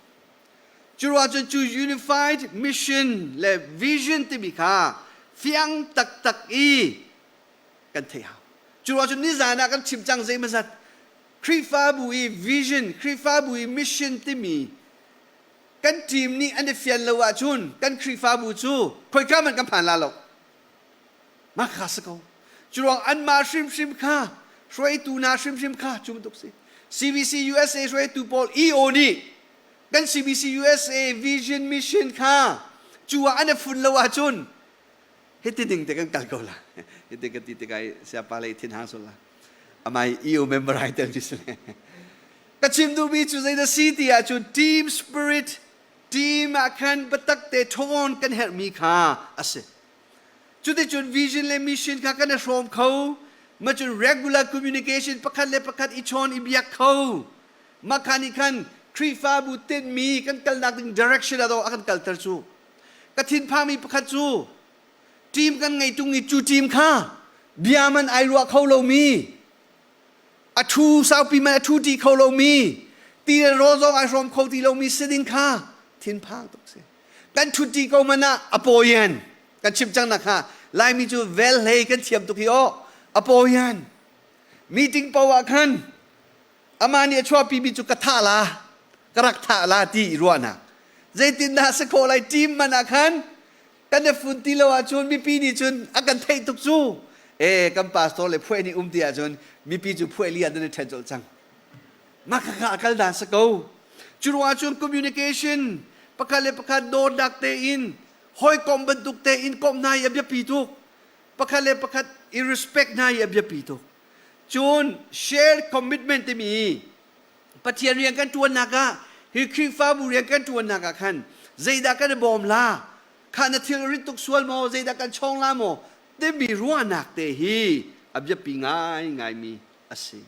Cu ruah cun cu unified mission le vision timi kha fiang taktak i kan theih hau. Cu ruah cun nizan ah kan chim cang zeimazat Khrihfabu i vision, Khrihfabu i mission timi kan team nih an i fian lo ahcun kan Khrihfabu cu khoika hmanh kan phan la lo. Mah kha si ko. Cu ruang anmah hrimhrim kha hruaitu hna hrimhrim kha cu bantuk si. CBC USA hruaitu pawl EO nih kan CBC USA vision mission kha cu ah an i fun lo ahcun hiti ding te kan kal ko la. Hiti ka ti tikah siapa lei thin hang sul la. Amai EU member ai tel ti si le. Ka chim duhmi cu zeidah si ti ahcun team spirit, team ah khan biatak te ṭhawn kan herhmi kha a si. Cuticun vision le mission kha kan i hrawm kho. Ma cun regular communication pakhat le pakhat i chawn i biak kho. Mah kha nih khan Khrihfabu tinhmi kan kalnak ding direction ah a kan kalter cu. Ka thinphangmi pakhat cu team kan ngei tung i cu team kha bia man ai ruah kho lomi a ṭhu saupi man a ṭhu ṭi kho lomi ti le rawl zong ai hrawm kho ti lomi si ding kha thinphang tuk si kan ṭhut ko man ah a pawian kan chim cang nak kha Laimi cu vel hlei kan thiam tuk hi aw a pawian meeting poah ah khan amah nih a chuahpi mi cu ka thah la ka rak thah la ti ruahnak zeitindah si khawh lai team man ah khan kan i fun ti lo ahcun mipi nih cun a kan theih tuk cu e kan pastor le phuai nih um ti ahcun mipi cu phuai li ah nan i ṭhen colh cang mah khakha a kal dan si ko cu ruangah cun communication pakhat le pakhat dawtnak tein hawikom bantuk tein komh hna hi a biapi tuk pakhat le pakhat i respect hna hi a biapi tuk cun shared commitment timi Pathian rian kan ṭuannak ah hi Khrihfabu rian kan ṭuannak ah khan zeidah kan i bawm la kha na thil rit tuk sual maw zeidah kan chawng la maw timi ruahnak te hi a biapi ngaingaimi a si.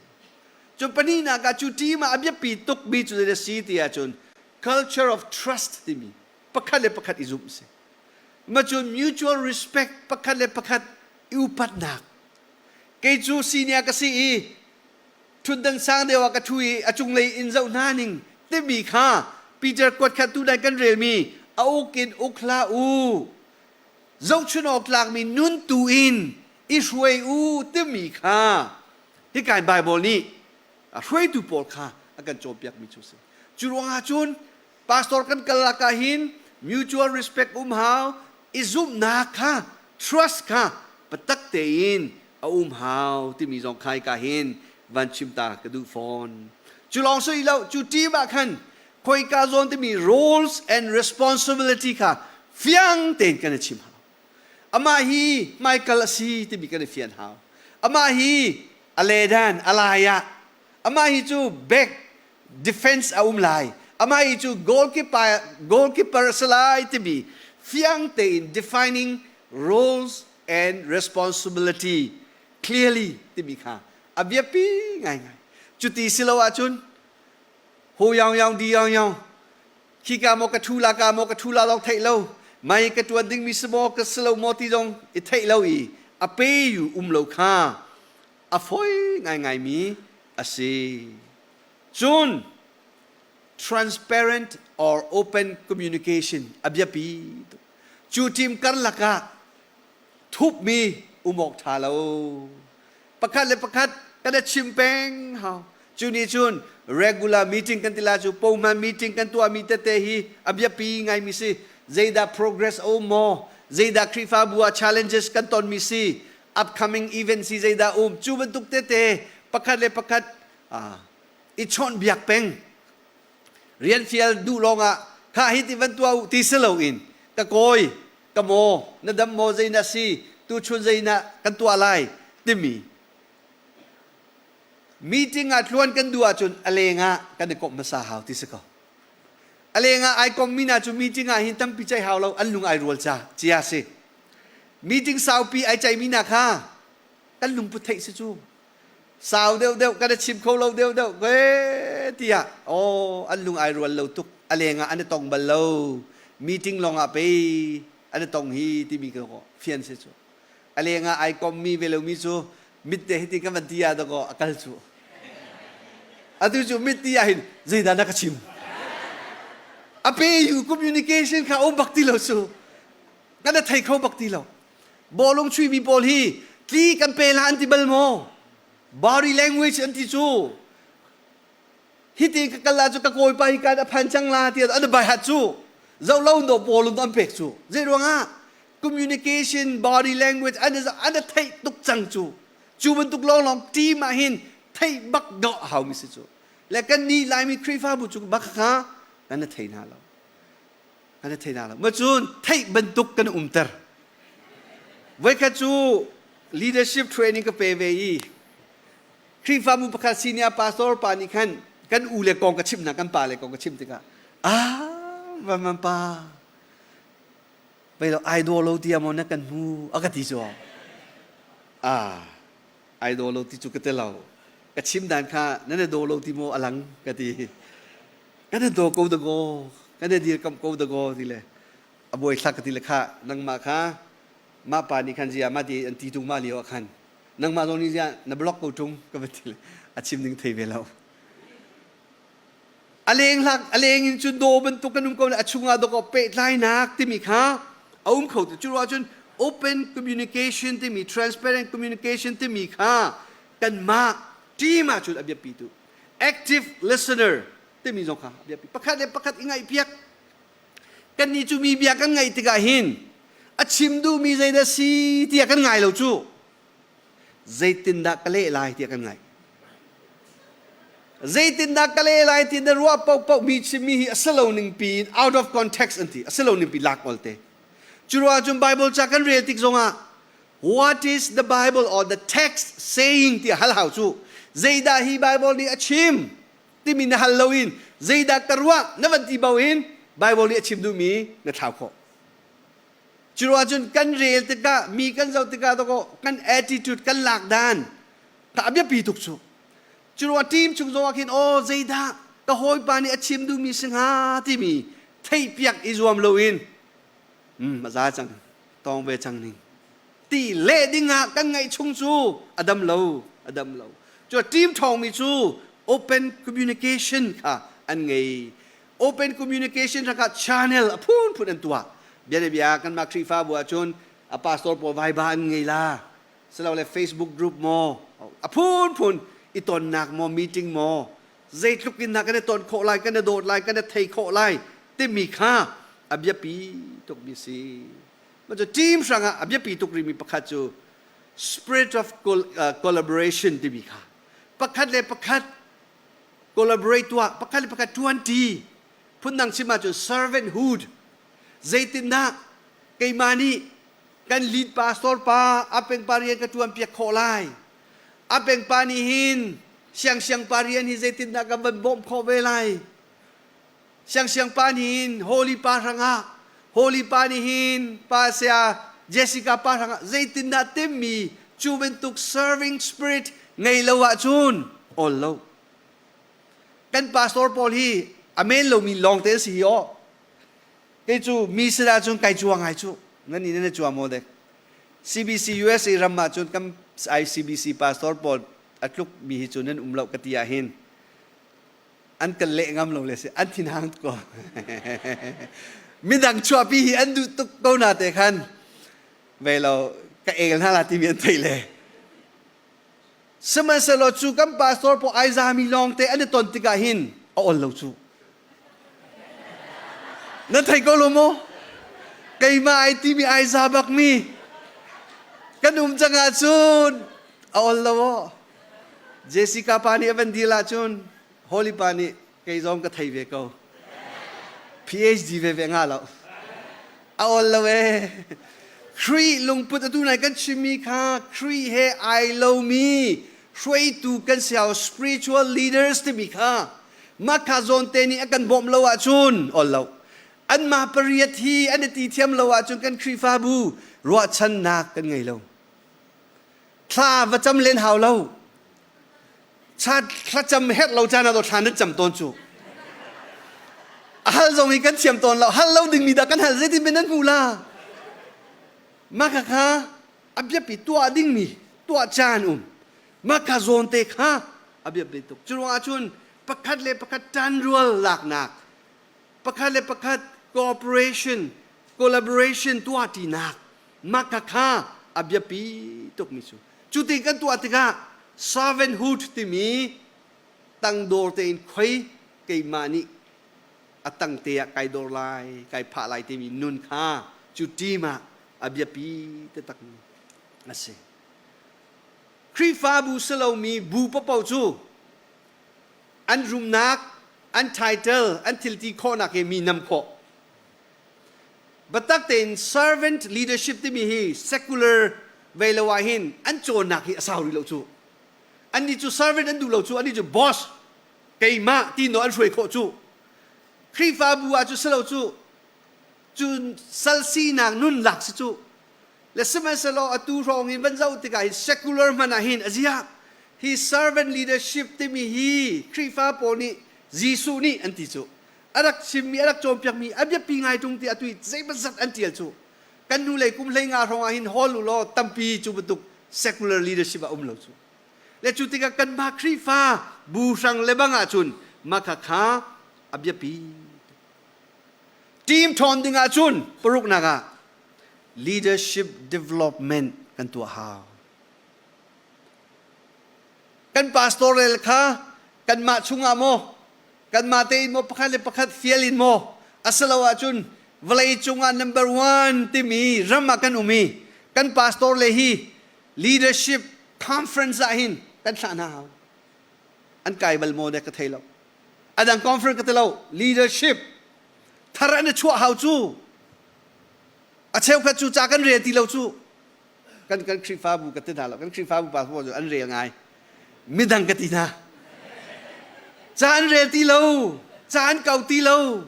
Cu pahnihnak ah cu team ah a biapi tukmi cu zeidah si ti ahcun culture of trust timi pakhat le pakhat i zumh si. Ma cun mutual respect pakhat le pakhat i upatnak. Kei cu senior ka si i ṭhutdan sang deuh ah ka ṭhu i a cunglei in zoh hna ning timi kha Peter kuat kha tu dai kan relmi a uk in uk hlah u zohchun awk tlakmi nun tu in I hruai u timi kha hikai Bible nih a hruaitu pawl kha a kan cawnpiakmi cu a si. Cu ruangah cun pastor kan kal lak ah hin mutual respect um hau, i zumhnak kha, trust kha patak tein a um hau timi zong kha hika hin van chim ta ka duh fawn. Cu lawng si lo, cu team ah khan khoika zawn timi roles and responsibility kha fiang tein kan i chim hau. Amah hi hmaikal a si timi kan i fian hau. Amah hi a ledan, a lai ah, amah hi cu back defense a um lai. Amah hi cu goalkeeper, goalkeeper a si lai timi fiang tein defining roles and responsibility clearly timi kha a biapi ngaingai. Cuti si lo ahcun ho yaung yaung di yaung yaung khika maw ka ṭhu la ka maw ka ṭhu la lawng theih lo mai ka ṭuan dingmi si maw ka si lo maw ti zong i theih lo i a pe yu um lo kha a fawi ngaingaimi a si. Cun transparent or open communication a biapi tuk. Cu team karlak ah thupmi um awk ṭha lo. Pakhat le pakhat kan i chim peng hau. Cu nih cun regular meeting kan ti la cu pohman meeting kan tuahmi tete hi a biapi ngaimi si. Zeidah progress a um maw? Zeidah Khrihfabu ah challenges kan tonmi si? Upcoming event si zeidah um? Cu bantuk tete pakhat le pakhat i chawnhbiak peng. Rian fial duh lawngah kha hi ti van tuah u ti si loin ka kawi ka maw na dam maw zei na si tuchun zei na kan tuah lai timi meeting ah tluan kan duh ahcun a leng ah kan i komh hmasa hau ti si ko. A leng ah ai kom mi hna cu meeting ah hin tampi ceih hau lo, an lung ai rual ca cia si. Meeting saupi ai ceih mi hna kha kan lungput theih si cu. Sau deuh deuh kan i chim kho lo deuh deuh ke tiah aw an lung ai rual lo tuk, a leng ah an i tong bal lo, meeting lawng ah pei an i tong hi timi ka fian si cu. A leng ah ai kom mi ve lo mi cu mit te hiti kan van ti ah dakaw a kal cu. Atu cu mit ti ah hin zeidah na ka chim? A pe yu communication kha um bak ti lo cu, kan thei kho bak ti lo. Bawlung chuimi pawl hi tli kan pe la an ti bal maw? Body language an ti cu. Hiti ka kal la cu ka kawipa hi kan a phan cang la ti an bai hat cu. Zoh lo do bawlung an pek cu. Zei ruangah communication body language an an theih tuk cang cu. Cu bantuk lawnglawng team ah hin theih bak dawh a haumi si cu. Le kan nih Laimi Khrihfabu cu bak kha kan thei hna lo. Kan i thei hna lo. Macun theih bantuk kan umter. Voikhat cu leadership training ka pe ve i Khrihfabu pakhat senior pastor pa nih khan kan u le kong ka chimh hna, kan pa le kong ka chimh tikah, ah van van pa vei lo idol lo tia maw na kan hmu a ka ti cu. Ah, idol lo ti cu ka ti lo, ka chim dan kha nan i daw lo ti maw alang ka ti. Kan i daw ko dakaw, kan i dirkamh ko dakaw ti le a buai thlak ka ti le kha nangmah kha mah pa nih khan zia mah ti an ti tung mah lio ah khan nangmah zong nih zia na block ko tung ka va ti le a chim ding thei ve lo. A leng hlak a leng in cun daw bantuk kan um ko le a chungah dawkaw pehtlainak timi kha a um kho ti. Cu ruah cun open communication timi, transparent communication timi kha kanmah team ah cun a biapi tu. Active listener timi zong kha biapi. Pakhat le pakhat i ngaihpiak. Kannih cu mi bia kan ngaih tikah hin a chim duhmi zeidah si tiah kan ngai lo cu. Zeitindah ka leh lai tiah kan ngaih. Zeitindah ka leh lai ti na ruah paohpaoh mi chimmi hi a si lo ning piin out of context an ti, a si lo ning pi lak ol te. Cu ruah cun Bible ca kan rel tik zongah what is the Bible or the text saying ti hal hau cu. Zeidah hi Bible nih a chim timi na hal loin zeidah ka ruah na van ti bo in Bible nih a chim duhmi na thlau khawh. Cu ruah cun kan rel tikah, mi kan zoh tikah dawkaw kan attitude kan lak dan kha a biapi tuk cu. Cu ruah team chung zongah khin aw zeidah ka hawipa nih a chim duhmi si hnga timi theihpiak i zuam loin a za cang tawng ve cang ning ti leh dingah kan ngaih chung cu a dam lo, a dam lo. Cu team ṭhawngmi cu open communication kha an ngei. Open communication rakah channel a phunphun an tuah. Bia le bia kanmah Khrihfabu ahcun a pastor pawl vaiba an ngei la. Silole Facebook group maw, a phunphun i tonnak maw, meeting maw, zeitluk in dah kan i ton khawh lai, kan i dawt lai, kan i thei khawh lai timi kha a biapi tukmi si. Mah cu team hrangah a biapi tuk rihmi pakhat cu spirit of collaboration timi kha pakhat le pakhat collaborate tuah, pakhat le pakhat ṭuanṭi. Phundang chim ahcun servanthood. Zeitindah keimah nih kan lead pastor pa a pengpa rian ka ṭuan piak khawh lai? A pengpa nih hin siangsiang pa rian hi zeitindah ka van bawmh khawh ve lai? Siangsiang pa nih hin Holy pa hrangah, Holy pa nih hin pa saya Jessica pa hrangah zeitindah timmi cu bantuk serving spirit ngei lo ahcun awl lo. Kan pastor pawl hi a men lomi lawng te si hi aw. Kei cu mi sin ahcun kai cuang ai cu. Nan nih nan i cuang maw dek? CBC USA ram ahcun kan ICBC pastor pawl a tluk mi hi cu nan um lo ka ti ah hin an kan leh ngam lo le si an thinhang tuk ko. Midang chuahpi hi an duh tuk ko na te khan ve lo ka el hna la timi an thei le. Sihmanhsehlaw cu kan pastor pawl ai zami lawng te an i ton tikah hin a ol lo cu. Na thei ko lo maw? Keimah ai timi ai za bakmi kan um cang ahcun a ol lo aw. Jessica pa nih a van dil ahcun Holy pa nih kei zong ka thei ve ko. PhD ve ve nga lo. A ol lo ee. Khrih lungput atu nai kan chimmi kha Khrih he ai lomi hruaitu kan si hau spiritual leaders timi kha mah kha zawn te nih a kan bawmh lo ahcun ol lo. Anmah pariat hi an i ti thiam lo ahcun kan Khrihfabu ruahchannak kan ngei lo. Thla va cam len hau lo. Thlacam herh lo caan ah thla nan cam tawn cu. A hal zong hi kan thiam tawn lo. Hal lo dingmi dah kan hal zeitin nan hmu la? Mah kha kha a biapi tuah dingmi tuah caan um. Mah kha zawn te kha a biapi tuk. Cu ruangah cun pakhat le pakhat ṭanrual laknak, pakhat le pakhat cooperation, collaboration tuahṭinak, mah kha kha a biapi tukmi cu. Cu ti kan tuah tikah servanthood timi tangdor tein khoi keimah nih a tangte ah kai dor lai, kai phah lai timi nun kha cu team ah a biapi taktakmi a si. Khrihfabu si lomi bu paohpaoh cu an rumnak, an title, an thilti khawhnak hi mi nam khawh. Biatak tein servant leadership timi hi secular vei lo ah hin an cawnnak hi a sau rih lo cu. Annih cu servant an duh lo cu, annih cu boss keimah ti nawl an hruai khawh cu. Khrihfabu ah cu si lo cu, cu sal sinak nun lak si cu. Le sihmanhsehlaw atu hrawng in van zoh tikah hin secular hmanh ah hin a ziah hi servant leadership timi hi Khrihfa pawl nih Jesuh nih an ti cu. A rak chimmi, a rak cawnpiakmi a biapi ngai ṭung ti atu i zeimawzat an ṭial cu. Kan hnulei kum 15 hrawng ah hin hawl u law tampi cu bantuk secular leadership a um lo cu. Le cu tikah kanmah Khrihfa bu hrang le bang ahcun mah kha kha a biapi. Team ṭhawn ding ahcun paruknak ah leadership development kan tuah hau. Kan pastor rel kha kanmah chungah maw kanmah tein maw pakhat le pakhat fial in maw asilo ahcun vawlei cungah number one timi ram ah kan um i kan pastor le hi leadership conference ah hin kan thlah hna hau. An kai bal maw dek ka thei lo. Adang conference ka ti lo leadership thar an i chuah hau cu. A cheukhat cu ca kan rel ti lo cu. Kan kan Khrihfabu ka ti hna lo. Kan Khrihfabu pastor cu an rel ngai. Midang ka ti hna. Ca an rel ti lo. Ca an kau ti lo.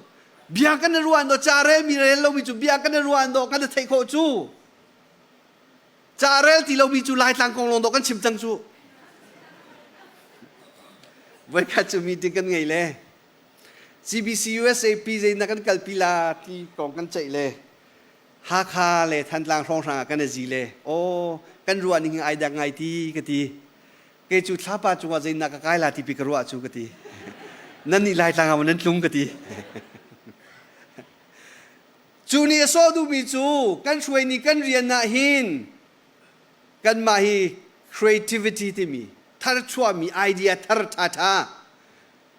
Bia kan i ruah do ca rel mi rel lomi cu bia kan i ruah do kan i theih khawh cu. Ca rel ti lomi cu Laitlang kong lawng do kan chim cang cu. Voikhat cu meeting kan ngei le CBC USAP zei na kan kalpi la ti kong kan ceih le Hakha le Thantlang hrawnghrang ah kan i zi le aw kan ruah ning ai dang ngai ti ka ti. Kei cu thlapa cungah zeinak ka kai la ti pi ka ruah cu ka ti. Nan nih Laitlang ah nan tlung ka ti. Cu nih a sawh duhmi cu kan hruai ni kan rian ah hin. Kanmah hi creativity timi tharchuahmi idea thar ṭhaṭha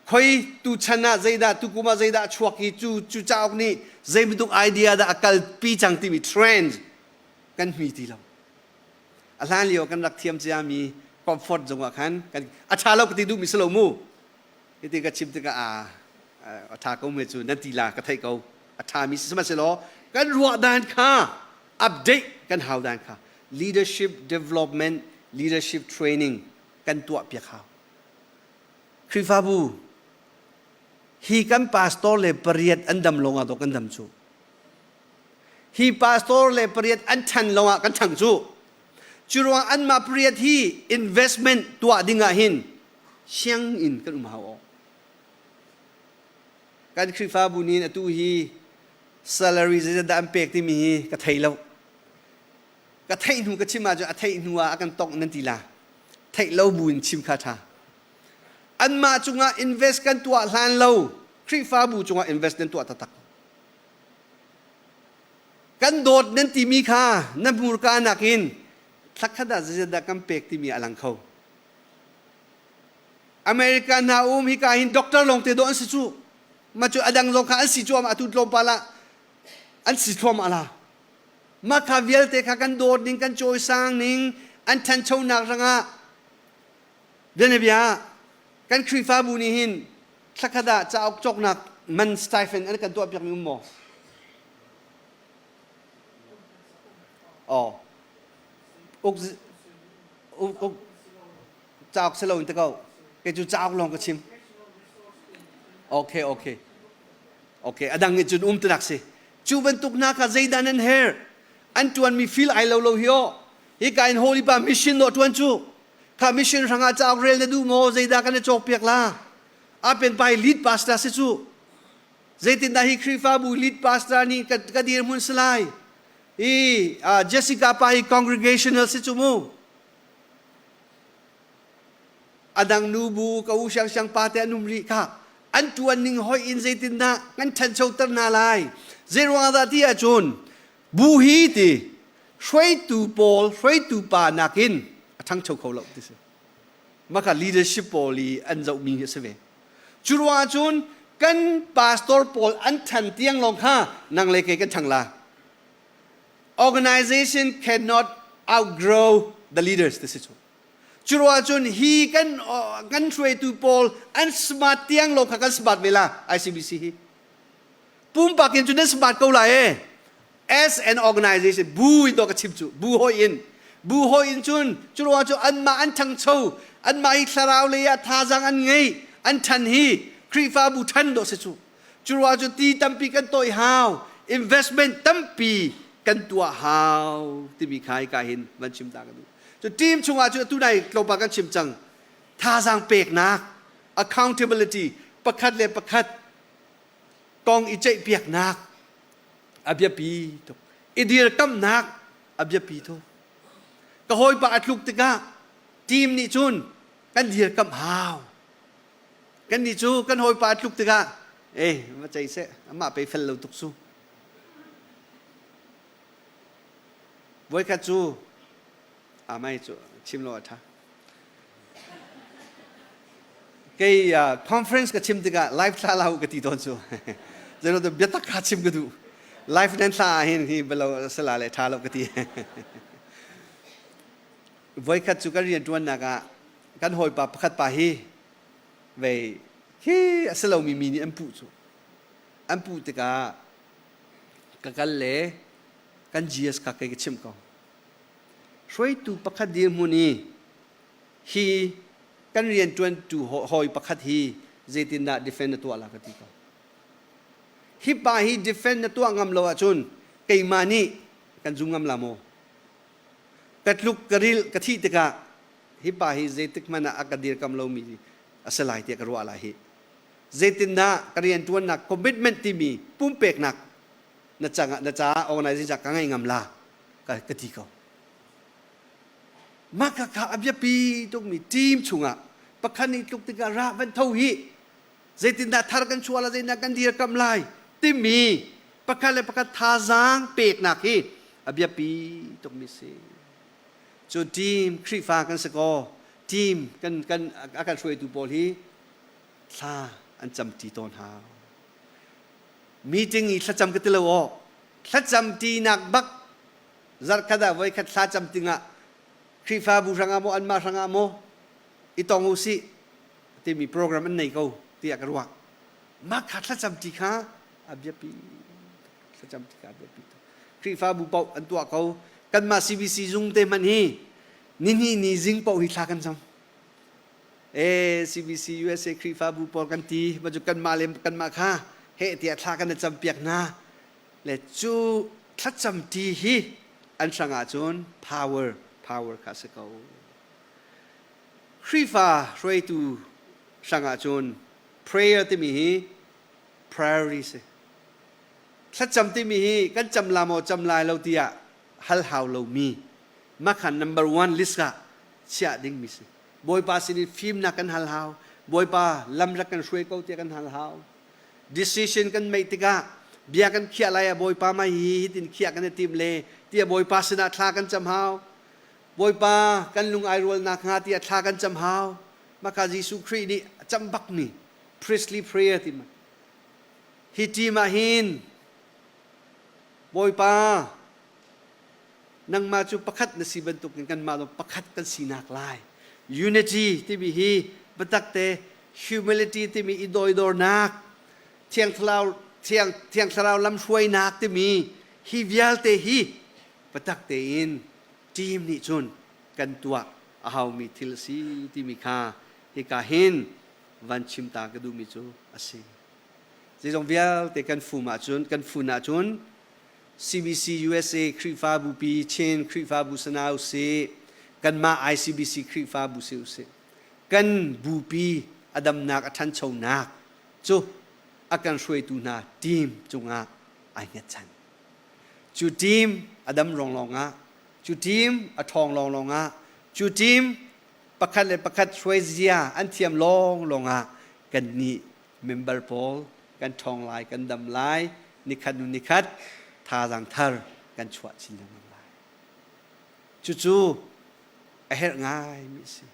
khoi tu chan ah zeidah tukum ah zeidah a chuak i cu cu cauk nih zei bantuk idea dah a kalpi cang timi trend kan hmi ti lo. A hlan lio kan rak thiam ciami comfort zong ah khan kan a ṭha lo ka ti duhmi si lo mu. Hiti ka chim tikah a a ṭha ko me cu nan ti la ka theih ko. A ṭhami si sihmanhsehlaw kan ruah dan kha update kan hau dan kha leadership development leadership training kan tuah piak hau. Khrihfabu hi kan pastor le pariat an dam lawng ah dawh kan dam cu. Hi pastor le pariat an ṭhan lawng ah kan ṭhang cu. Cu ruang anmah pariat hi investment tuah ding ah hin sianginn kan um hau awk. Kan Khrihfabu nih atu hi salary zeizat dah an pek timi hi ka thei lo. Ka theih hnu ka chim ahcun a theih hnu ah a kan tongh nan ti la. Theih lo bu in chim kha ṭha. Anmah cungah invest kan tuah hlan lo Khrihfabu cungah invest nan tuah taktak. Kan dawt nan timi kha na hmurka nakin thlakhat ah zeizat dah kan pek timi a lang kho. America hna um hika hin doctor lawng te dawh an si cu. Ma cu adang zong kha an si cuahmah atu tlawmpal ah an si thluahmah la. Mah kha vialte kha kan dawt ning kan cawisang ning an ṭhanchonak rangah bianabia kan Khrihfabu nih hin thlakhat ah cauk cawknak man stipend an kan tuahpiakmi um maw? Oh. Uk uk cauk si lo in te ko. Kei cu cauk lawng ka chim. Okay, okay. Okay, adang nih cun um tinak si. Cu bantuk hna kha zeidah nan herh? An ṭuanmi feel ai lo lo hi aw. Hika in Holy Pa mission dawh ṭuan cu. Kha mission hrangah cauk rel na duh maw? Zeidah kan i cawkpiak la? Apen pa hi lead pastor si cu. Zeitindah hi Khrihfabu lead pastor nih ka, ka dirhmun si lai? Hi Jessica pa hi congregational si cu mu. A dang nubu ka u siangsiang pa te an um rih kha an ṭuan ning hoih in zeitindah kan ṭhanchoter hna lai zeiruang dah ti ahcun bu hi ti hruaitu pawl hruaitu pa nakin a ṭhangcho kho lo ti si maka leadership pawl i an zohmi hi a si ve cu ruangah cun kan pastor pawl an ṭhan tiang lawng kha nang le kei kan ṭhang la Organization cannot outgrow the leaders ti si cu. Cu ruah cun hi kan kan hruaitu pawl an smart tiang lo kha kan smart ve la ICBC hi. Pumpak in cun nan smart ko lai e. As an organization bu in to ka chim cu bu hoi in bu hoi in cun cu ruah cu anmah an ṭhangcho anmah hi thlarau lei ah thazaang an ngei an ṭhan hi Khrihfabu ṭhan dawh si cu. Curuah cu ti tampi kan tawih hau, investment tampi kan tuah hau timi kha hika hin van chim ta ka duh. Cu team chungah cu atu nai tlawmpal kan chim cang. Thazaang peknak, accountability, pakhat le pakhat kong i ceihpiaknak a biapi tuk. I dirkamnak a biapi tuk. Ka hawipa a tluk tikah team nih cun kan dirkamh hau. Kannih cu kan hawipa a tluk tikah eh va cei seh amah pei fel lo tuk su. Voikhat cu amai cu chim lo a ṭha. Kei conference ka chim tikah live thla lahu ka ti tawn cu. Zeiruang biatak kha chim ka duh. Live nan thla ah hin hi belo sala le ṭha lo ka ti. Voikhat cu kan rianṭuannak ah kan hawipa pakhat pa hi vei khi a si lomi mi nih an puh cu an puh tikah ka kal le kan GS kha kei ka chimh ko hruaitu pakhat dirhmun i hi kan rianṭuantu hawi pakhat hi zeitindah defend na tuah la ka ti ko hi pa hi defend na tuah ngam lo ahcun keimah nih kan zum ngam la maw ka tluk ka ril ka thih tikah hi pa hi zeitik hmanh ah a ka dirkam lomi a si lai tiah ka ruah lai hi. Zeitindah ka rianṭuannak commitment timi pumpeknak na cangah na caah organization ka ngei ngam la ka, ka ti ko. Mah kha kha a biapi tukmi team chungah pakhat nih tluk tikah ra van tho hi zeitindah thar kan chuah la zeitindah kan dirkamh lai timi pakhat le pakhat thazaang peknak hi a biapi tukmi si. Cu team Khrihfa kan si kaw team kan kan a kan hruaitu pawl hi thla an cam ṭi tawn hau. Meeting i thlacam ka ti lo aw. Thlacam ṭinak bak zarhkhat ah voikhat thla cam tingah Khrihfabu hrangah maw anmah hrangah maw i tong u sih timi program an nei ko tiah ka ruah. Mah kha thlacam ṭi kha a biapi thlacam ṭi kha a biapi tuk. Khrihfabu paoh an tuah ko. Kanmah CBC zung te hmanh hi nihnih ni zing paoh hi thla kan cam. E CBC USA Khrihfabu pawl kan ti ma cu kanmah le kanmah kha heh tiah thla kan i campiak hna. Le cu thlacam ṭi hi an hrang ahcun power power kha si ko. Khrihfa hruaitu hrang ahcun prayer timi hi priority si. Thlacam timi hi kan cam la maw cam lai lo tiah hal hau lomi makhan number one list ah chiah dingmi si. Bawipa sin in fimnak kan hal hau. Bawipa lam rak kan hruai ko tiah kan hal hau. Decision kan meih tikah bia kan khiah lai ah Bawipa mai hi hitin khiah kan i tim le tiah Bawipa sinah thla kan cam hau. Bawipa kan lung ai rual nakhnga tiah thla kan cam hau. Maka Jesuh Khrih nih a cam bakmi priestly prayer ti ma. Hi team ah hin Bawipa nangmah cu pakhat na si bantukin kanmah zong pakhat kan sinak lai. Unity timi hi biatak te humility timi i doidornak thiang thlarau thiang thiang thlarau lamhruainak timi hi vialte hi biatak tein team nih cun kan tuah a haumi thil a si timi kha hika hin van chim ta ka duhmi cu a si. Zeizong vialte kan fum ahcun kan fun ahcun CBC USA Khrihfabu pi Chin Khrihfabu sana usih kanmah ICBC Khrihfabu si usih kan bupi a damnak a ṭhanchonak cu a kan hruaitu hna team cungah ai hngatchan. Cu team a dam lawnglawng ah cu team a ṭhawng lawnglawng ah cu team pakhat le pakhat hruai zia an thiam lawnglawng ah kannih member pawl kan ṭhawng lai kan dam lai nikhat hnu nikhat thazaang thar kan chuah chin lengmang lai. Cucu a herh ngaimi a si.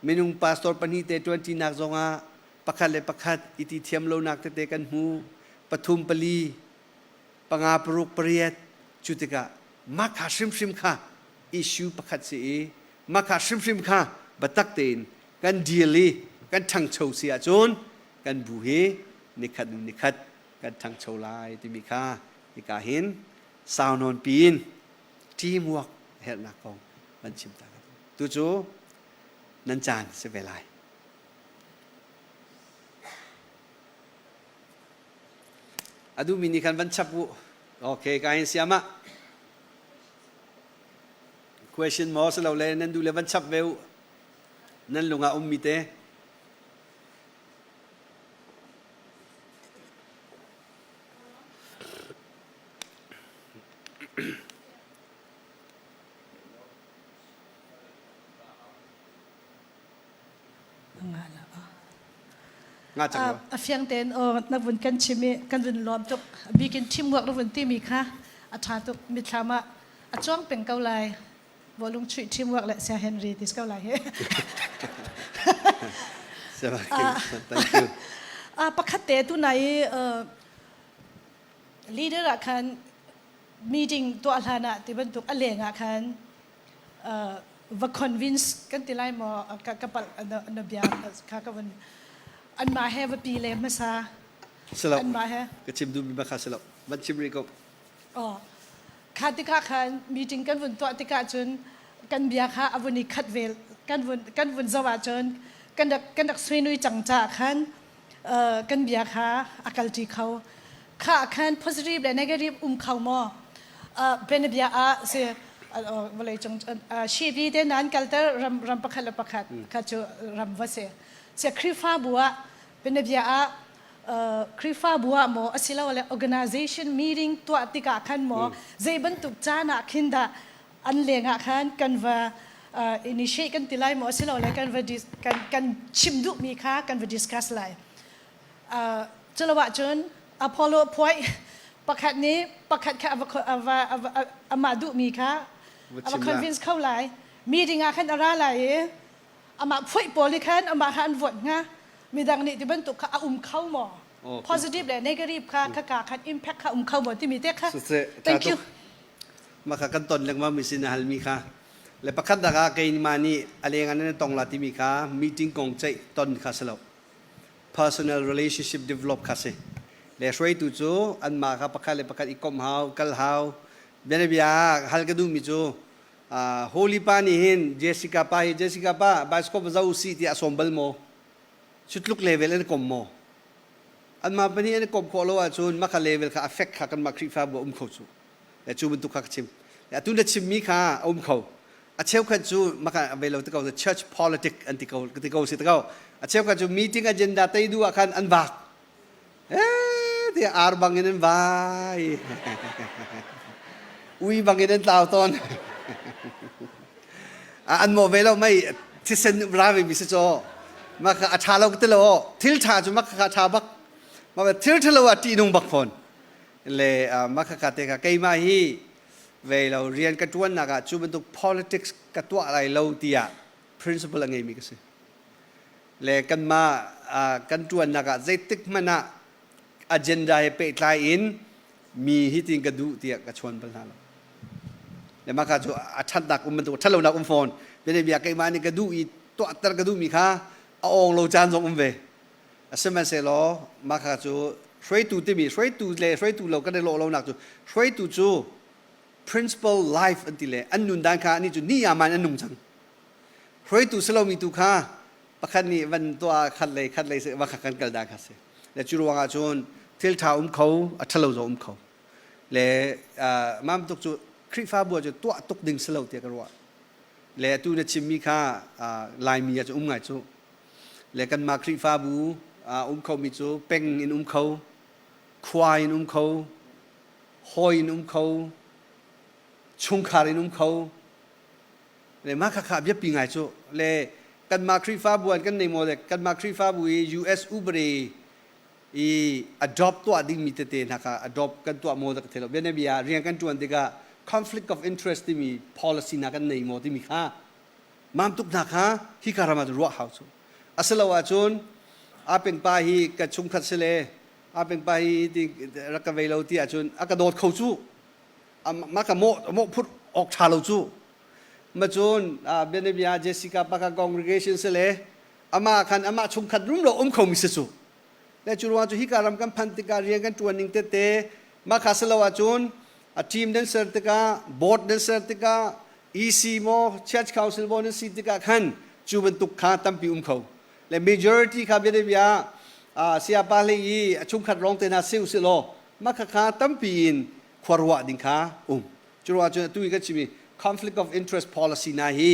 Minung pastor pahnih te ṭuanṭinak zongah pakhat le pakhat i ti thiam lonak tete kan hmu. Pathum pali, panga paruk pariat cu tikah mah kha hrimhrim kha issue pakhat si i mah kha hrimhrim kha biatak tein kan deal i kan ṭhangcho si ahcun kan bu hi nikhat hnu nikhat kan ṭhangcho lai timi kha hika hin sau nawn piin teamwork herhnak kong van chim ta ka duh. Tu cu nan caan si ve lai. A duhmi nih khan van chap u. Okay, ka hin siam ah. Question maw si lo le nan duh le van chap ve u. Nan lung ah ummi te. A fiang tein aw na vun kan chim i kan vun lawm tuk. Bikin teamwork na vun timi kha a ṭha tuk. Mithlam ah a cuang peng ko lai. Bawlung chuih teamwork le Sia Henry ti ko lai he. Thank you. Pakhat te tu nai leader ah khan meeting tuah hlan ah ti bantuk a leng ah khan va convince kan ti lai maw ka ka palh na bia kha ka vun anmah he va pi le hmasa Silo anmah he ka chim duhmi bak kha silo van chim rih ko oh kha tikah khan meeting kan vun tuah tikah cun kan bia kha a vun i khat ve kan vun kan vun zoh ahcun kan rak kan rak suinui cang caah khan kan bia kha a kalṭi kho kha khan positive le negative um kho maw bianabia ah si vawlei cung shivi te nan kalter ram ram pakhat le pakhat kha cu ram va si si Khrihfabu ah bianabia ah Khrihfabu ah maw asilole organization meeting tuah tikah khan maw zei bantuk caan ah khin dah an leng ah khan kan va initiate kan ti lai maw asilole kan va kan kan chim duhmi kha kan va discuss lai. Culo ahcun Apollo point pakhat nih pakhat kha a va amah duhmi kha a va convince kho lai. Meeting ah khan a ra lai i amah phuih pawl nih khan amah kha an vote hnga. Midang nih ti bantuk kha a um kho maw? Positive le negative kha khaka khan impact kha um kho maw timi te kha. Thank you. Maka kan ton lengmang mi sin hal mi kha le pakhat dak ah keimah nih a leng ah nan tong la timi kha meeting kong ceih ton kha si lo. Personal relationship develop kha si. Le hruaitu cu anmah kha pakhat le pakhat i komh hau, kal hau. Bianabia hal ka duhmi cu Holy pa nih hin Jessica pa hi Jessica pa bioscope va zoh usih tiah a sawm bal maw? Cutluk level an i kom maw? Anmah pahnih an i komh khawh lo ahcun mah kha level kha affect kha kanmah Khrihfabu a um kho cu. Le cu bantuk kha ka chim. Le atu na chimmi kha a um kho. A cheukhat cu mah kha ve lo ti ko church politic an ti ko ti ko si ti ko. A cheukhat cu meeting agenda tei duh ah khan an vak. Eh tiah ar bang in an vai. Ui bang in an tlau tawn. An mawh ve lo mei thisen ra ve mi si caw. Mah kha a ṭha lo ti lo. Thil ṭha cu mah kha ṭha bak. Mah thil ṭha lo ah ṭihnung bak fawn. Le mah kha te kha keimah hi ve lo rian ka ṭuannak ah cu bantuk politics ka tuah lai lo tiah principle a ngeimi ka si. Le kanmah kan ṭuannak ah zeitik hmanh ah agenda he pehtlai in mi hi tin ka duh tiah ka chuan bal hna lo. Le mah kha cu a ṭhatnak um bantuk ṭhatlonak um fawn. Bianabia keimah nih ka duh i tuahter ka duhmi kha a awng lo caan zong um ve. Sihmanhsehlaw mah kha cu hruaitu timi hruaitu le hruaitu lo kan i lawh lonak cu hruaitu cu principle life an ti le an nun dan kha ani cu ni aman an nung cang. Hruaitu si lomi tu kha pakhat nih van tuah khat lei khat lei va kha kan kal dan kha si. Le cu ruangah cun thil ṭha um kho, a ṭhalo zong um kho. Le mam tuk cu Khrihfabu ah cu tuah tuk ding si lo tiah ka ruah. Le atu na chimmi kha Laimi ah cu um ngai cu. Le kanmah Khrihfabu um khomi cu peng in um kho, khua in um kho, hawi in um kho, chungkhar in um kho. Le mah khakha biapi ngai cu. Le kanmah Khrihfabu an kan nei maw le kanmah Khrihfabu i US ubare i adopt tuah dingmi tete hna kha adopt kan tuah maw dah ka thei lo. Bianabia ah rian kan ṭuan tikah conflict of interest timi policy hna kan nei maw timi kha mam tuk hna kha hika ram ah cun ruah hau cu. Asilo ahcun a peng pa hi ka chungkhat si le a peng pa hi ti rak ka vei lo ti ahcun a ka dawt kho cu. Ma ka mawh mawh phut awk ṭha lo cu. Ma cun bianabia Jessica pa kha congregation si le amah khan amah chungkhat rumro um khomi si cu. Le cu ruang cu hika ram kan phanh tikah rian kan ṭuan ning tete mah kha si lo ahcun a team nan ser tikah board nan ser tikah EC maw church council maw nan si tikah khan cu bantuk kha tampi um kho. Le majority kha bianabia sayapa hlei i a chungkhat rong te hna si usih law mah kha kha tampi in khua ruah ding kha um. Cu ruang cun atu i kan chimmi conflict of interest policy hna hi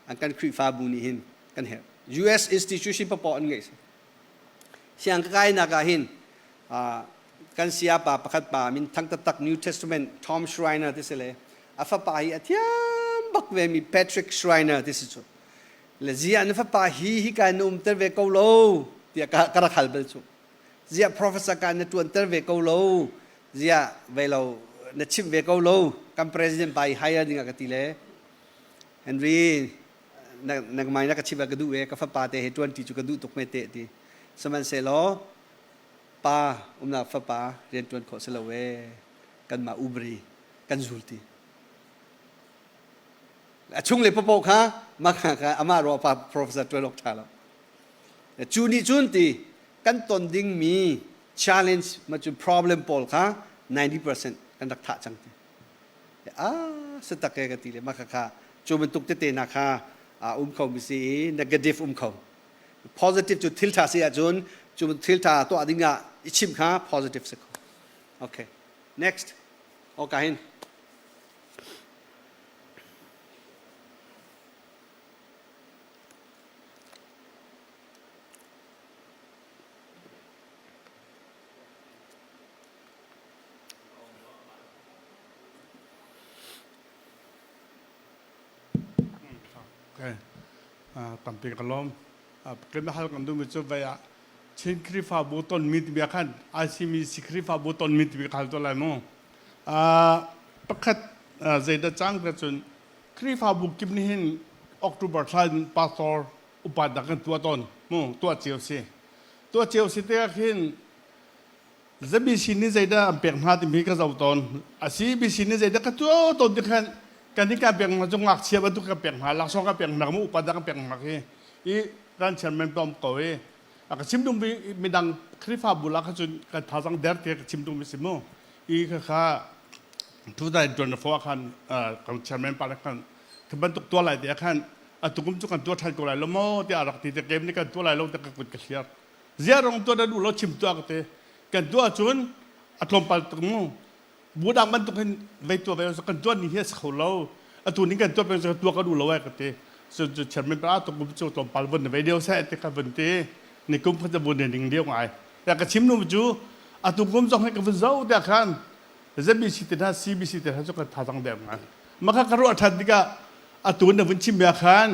an kan Khrihfabu nih hin kan herh. US institution papoh an ngeih. Siang ka kainak ah hin kan sayapa pakhat pa min thang taktak New Testament Tom Schreiner ti si le a fapa hi a thiam bak ve mi Patrick Schreiner ti si cu. Le zia na fapa hi hi ka na umter ve ko lo tiah ka ka rak hal bal cu. Ziah professor ka na tuanter ve ko lo ziah ve lo na chimh ve ko lo kan president pa i hire ding ah ka ti le Henry na nangmai na ka chimh ah ka duh ve ka fapa te he tuan ti cu ka duh tuk me te ti sihmanhsehlaw pa umnak fapa rian tuan khawh si lo e kanmah ubri kan zul ti a chung le papo kha mah kha amah ruah pa professor tuan awk tha lo cu nih cun ti kan ton dingmi challenge ma cu problem pawl kha 90% kan rak thah cang ti a si tak e ka ti le mah kha kha cu bantuk tete na kha a um kho mi si i negative um kho positive cu thil tha si ahcun cu thil tha tuah ding ah i chim kha positive si kho okay next okay hin Okay. Tampi ka lawm. Kan hal kan duhmi cu vei ah Chin Khrihfabu tonmi ti bia khan ICMC Khrihfabu tonmi ti bia hal tuah lai mu. Pakhat zeidah cang ka cun Khrihfabu kip nih hin. October thla in pastor upat dak kan tuah tawn mu tuah cio si tuah cio si te ah khin ZBC nih zeidah an pek hna timi ka zoh tawn. A CBC nih zeidah ka tuah tawn ti khan kan hi kan pek hna cu ngakchia bantuk kan pek hna laksawng kan pek hna mu upat kan pek hna khi i kan chairman pom ko i a ka chim dum midang Khrihfabu la kha cun kan thazang der te ka chim dum si mu i kha kha 2024 khan kan chairman pa khan khi bantuk tuah lai te khan atukum cu kan tuah than ko lai lo maw tiah rak ti te kem nih kan tuah lai lo te ka kut ka hliar ziah rong tuah na duh lo chim tuah ka te kan tuah cun a tlawmpal tuk mu bu dang bantuk hin vei tuah ve kan tuah ni hi a si kho lo atu ning kan tuah peng tuah ka duh lo ai ka te so chairman pa tuk cu tlawmpal vun vei deu se te ka vun te ni kum kha vun ding deu ngai ya ka chim nu cu atu kum zong he ka vun zo te khan ZBC te hna CBC te hna cu kan thazang deuh ngai maka ka ruah than tikah atu na vun chim ya khan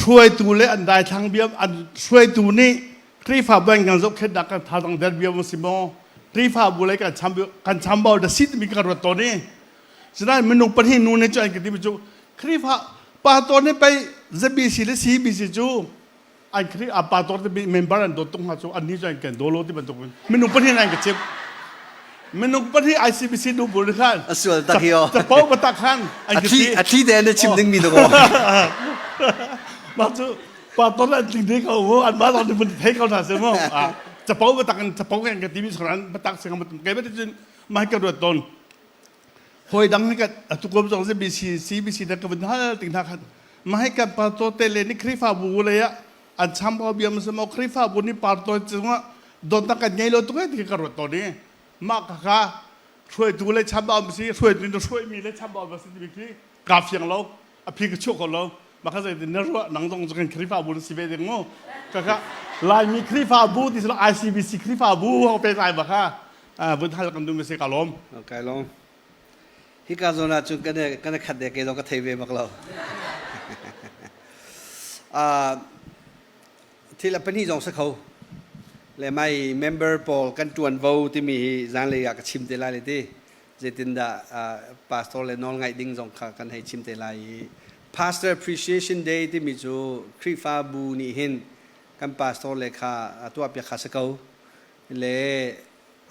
hruaitu le an daithlang bia an hruaitu nih Khrihfabu an kan zohkhenhnak kan thazaang der bia si maw Khrihfabu lei kan cham kan chambau da si timi kan ruat tawn i sinain minung pahnih nu nih cu an ka timi cu Khrihfa pastor nih pei ZBC le CBC cu an Khrih a pastor te member an dawt tuk hna cu an ni cu an kan daw lo ti bantuk in minung pahnih an ka chimh minung pahnih ICBC nu bul khan a sual tak hi o capo batak khan an a thi a thi te na chim ding mi do mah cu pa ton an tling ding ko mu an ma lon mun thei ko na se mu capo batak in capo kan ka timi soran batak sing mu ke ba cun mai ka ruat ton hoi dang ka atu kom zong CBC CBC da ka vun hal ting na khan mai ka pa to te le ni Khrifa bu le ya an cham ko biam se mo Khrihfabu nih partawi cungah dawtnak kan ngei lo tuk e ti ka ruat tawn i mah ka kha hruaitu le chambau si hruaitu nih hruaimi le chambau si timi khi kaa fiang lo a phi ka chuah ko lo mah kha zeitin na ruah nang zong cu kan Khrihfabu na si ve ding mu ka kha Laimi Khrihfabu ti silo ICBC Khrihfabu ho pe lai ba kha vun hal kan dum si ka lawm okay lawm Hika zawn ah cun kan i kan i khat de kei zong ka thei ve bak lo. Uh, thil a pahnih zong si kho. Le mai member pawl kan ṭuanvo timi hi zanlei ah ka chim te lai le ti. Zeitindah uh, pastor le nawl ngaih ding zong kha kan hei chim te lai i Pastor Appreciation Day timi cu Khrihfabu nih hin kan pastor le kha tuahpiak kha si ko. Le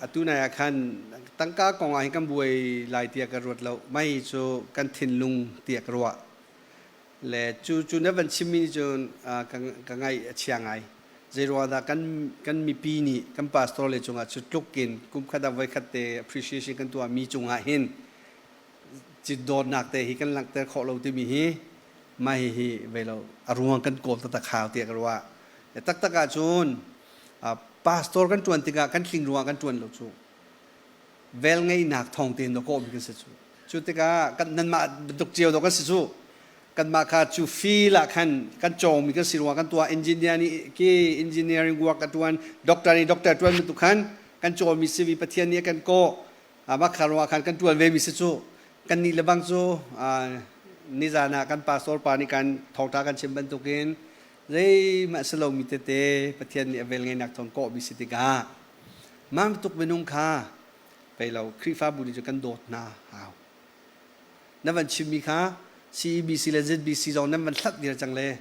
Atu nai ah khan tangka kong ah hin kan buai lai tiah ka ruat lo. Mei cu kan thinlung tiah ka ruah. Le cu cu na van chimmi nih cun ka, ka ngaih a chia ngai. Zeiruang dah kan, kan mipi nih kan pastor le cungah cu tluk in kum khat ah voikhat te appreciation kan tuahmi cungah hin ci dawtnak te hi kan langhter khawh lo timi hi mah hihi ve lo a ruang kan kawl taktak hau tiah ka ruah. Taktak ahcun pastor kan ṭuan tikah kan tling ruangah kan ṭuan lo cu velngeihnak thawng tein dawh kawhmi kan si cu cu tikah kan nanmah bantuk cio dawh kan si cu kanmah kha cu field ah khan kan cawngmi kan si ruangah kan tuah engineer nih ki engineering work a ṭuan doctor nih doctor ṭuan bantuk khan kan cawmi si vi Pathian nih a kan kawh mah kha ruangah khan kan ṭuan ve mi si cu kan nih le bang cu nizan ah kan pastor pa nih kan thawngṭha kan chim bantukin zeihmanh si lomi tete Pathian nih a velngeihnak thawng kawhmi si tikah mah bantuk minung kha pei lo Khrihfabu nih cun kan dawt hna hau. Na van chimmi kha CEBC le ZBC zong nan van hlat dir cang le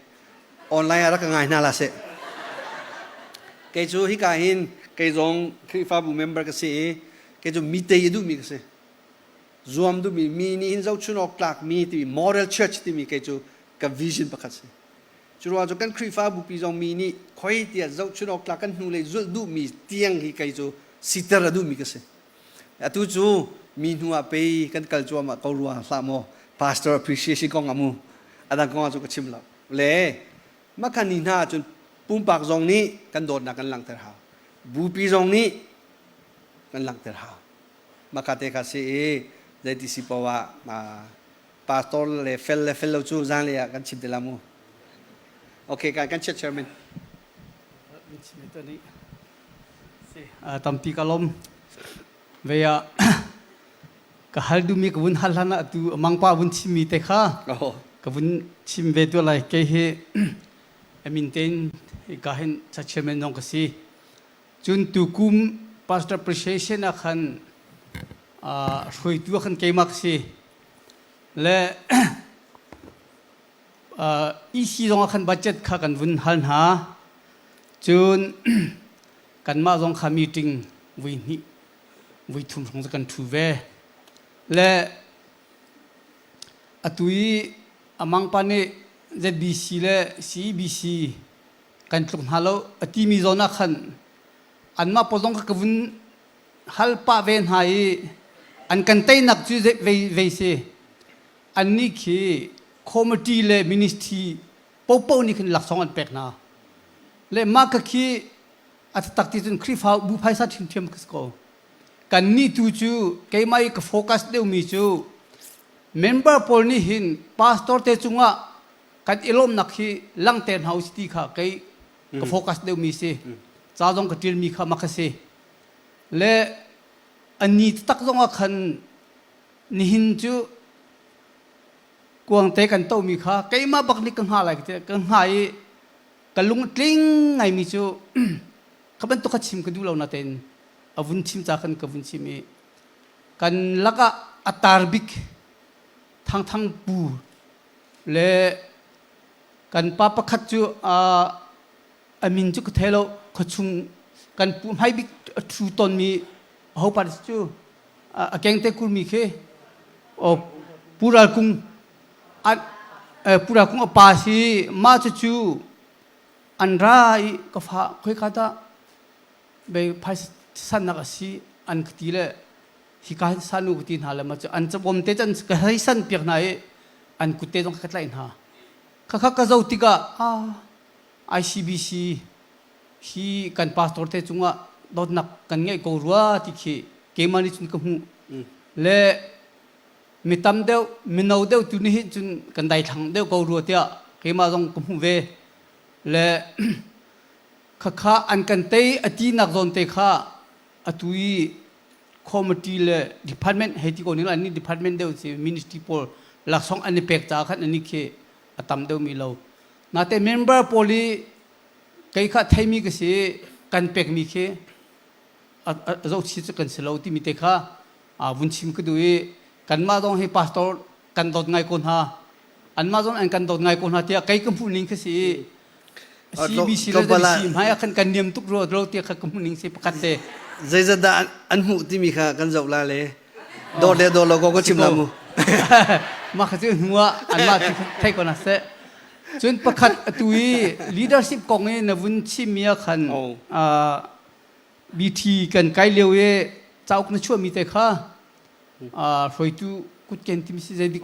online ah rak ka ngai hna la seh. Kei cu hika hin kei zong Khrihfabu member ka si i kei cu mi tei a duhmi ka si. Zuam duhmi mi nih hin zohchun awk tlakmi timi moral church timi kei cu ka vision pakhat si. Curuang cu kan Khrihfabu pi zong mi nih khoi tiah zohchun awk tlak kan hnulei zulh duhmi tiang hi kei cu siter a duhmi ka si. Atu cu mi hnu ah pei kan kal cuahmah ko rua hlah maw pastor appreciation kong ah mu adang kong ah cu ka chim lo. Le makhan ni hna cun pumpak zong nih kan dawtnak kan langhter hau. Bupi zong nih kan langhter hau. Maka te kha si i zeiti si poah ah pastor le fel le fel lo cu zanlei ah kan chim te la mu. Okay, kan kan chat chairman. Tampi ka lom. Ve ah ka hal duhmi ka vun hal hlan ah tu mangpa vun chimmi te kha ka vun chim ve tu lai ke hi amin ten ka hin cha chairman zong ka si. Cun tukum pastor appreciation ah khan hruaitu ah khan keimah ka si. Le EC zong ah khan budget kha kan vun hal hna. Cun kanmah zong kha meeting vui hnih vui thum hrawng cu kan ṭhu ve. Le atu i amang pa nih ZBC le CEBC kan tluk hna lo a timi zawn ah khan anmah pawl zong kha ka vun hal pah ve hna i an kan teinak cu vei si. Annih khi committee le ministry popo nih khin laksawng an pek hna. Le mah ka khi a taktak ti cun Khrihfa bu phaisa ṭhiamṭhiam ka si ko. Kannih tu cu keimah i ka focus deuhmi cu member pawl nih hin pastor te cungah kan i lawmnak hi langhter hna usih ti kha kei ka focus deuhmi si. Ca zong ka ṭialmi kha mah kha si. Le a ni taktak zongah khan nihin cu kuangte kan tohmi kha keimah bak nih ka hnga lai ka hnga i ka lung tling ngaimi cu kha bantuk kha chim ka duh lo natein a vun chim ca khan ka vun chim i kan lakah a tar bik Thangthang pu le kan pa pakhat cu a min cu ka thei lo khuachung kan pu hmai bik a ṭhu tawnmi aho pa cu a kengte kurmi khi Pu Ral Kung Pu Ral Kung a pa si mah cucu an ra i ka fa khoika dah bei phaisa sannak a si an ka ti le hika hin san u ka ti hna le ma cu an cabawm te can ka hei san piak hna i an kut te zong ka tlaih hna khakha ka zo tikah ah ICBC hi kan pastor te cungah dawtnak kan ngeih ko rua ti khi keimah nih cun ka hmuh le mi tam deuh mino deuh tu nih hin cun kan daithlang deuh ko rua tiah keimah zong ka hmuh ve le khakha an kan tei a tinak zawn te kha atu i committee le department hei ti ko ning an department deuh si ministry pawl laksawng an i pek caah khan ani khi a tam deuh mi lo nate member pawl i kei kha theimi ka si kan pekmi khi a zohchi cu kan si lo timi te kha vun chim ka duh i kanmah zong hi pastor kan dawt ngai ko hna anmah zong an kan dawt ngai ko hna tiah kei ka hmuh ning khi si CBC le ZBC hmai ah khan kan niam tuk rua lo tiah kha ka hmuh ning si pakhat te zeizat dah an hmuh timi kha kan zoh la le dawt le dawt lo ko ka chim la mu mah kha cu hnu ah anmah cu thei ko na seh cun pakhat atu i leadership kong i na vun chimmi ah khan BT kan kai lio i cauk na chuahmi te kha hruaitu kutken timi si zeidik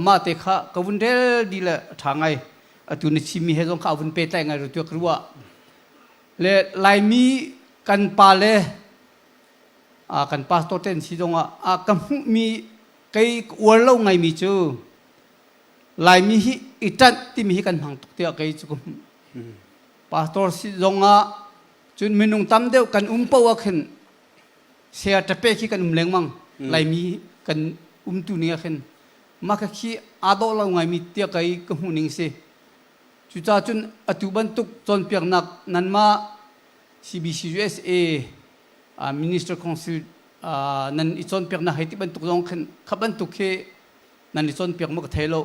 mah te kha ka vun rel di le ṭha ngai atu na chimmi he zong kha a vun pehtlai ngai ru tuak ruah le laimi kan pa le kan pastor ten si zong ah ka hmuhmi kei uar lo ngaimi cu Laimi hi i ṭanh timi hi kan hmang tuk tiah kei cu ka hmuh. Pastor si zong ah cun minung tam deuh kan um paoh ah khin saya ṭape khi kan um lengmang. Laimi kan umtu ning ah khin mah kha khi aa dawh lo ngaimi tiah kei ka hmuh ning si. Cucaah cun atu bantuk cawnpiaknak nanmah CBC USA Minister Council nan i cawnpiaknak hei ti bantuk zong khin kha bantuk khi nan i cawnpiak maw ka thei lo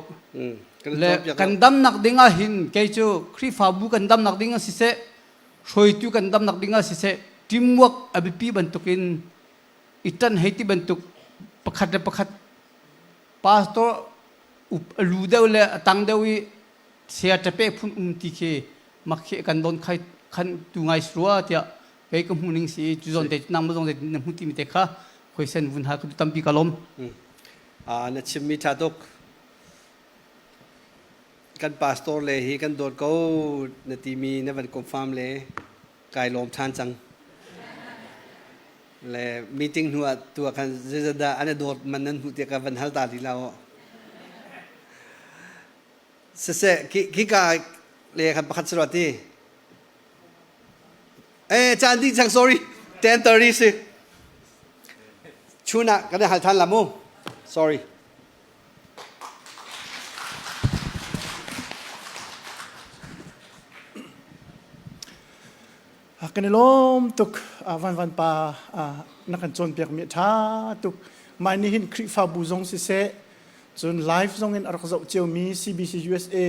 le kan damnak ding ah hin kei cu Khrihfabu kan damnak ding ah siseh hruaitu kan damnak ding ah siseh teamwork a biapi bantukin i ṭan hei ti bantuk pakhat le pakhat pastor a lu deuh le a tang deuh i saya ṭape phun um ti khi mak khi kan don khai khan tu ngai rua tiah kei ka hmuh ning si cu zawn te nang zong te na hmu ti mi te kha khoisen vun ha ka tampi ka lom Na chimmi ṭha tuk. Kan pastor le hi kan dawt ko na timi na van confirm le kai lawm ṭhan cang. Le meeting hnu ah tu ah khan zeizatdah an i dawt man nan hmuh tiah ka van hal ta lila aw. Siseh, khika le khan pakhat si rua ti. Eh, caan dih cang, sorry. 10:30 si. Chun ah kan i hal than la mu. Sorry. Kan i lawm tuk van van pa na kan cawnpiak mi ṭha tuk mai ni hin Khrihfabu zong siseh cun live zong in a rak zoh ciomi CBC USA.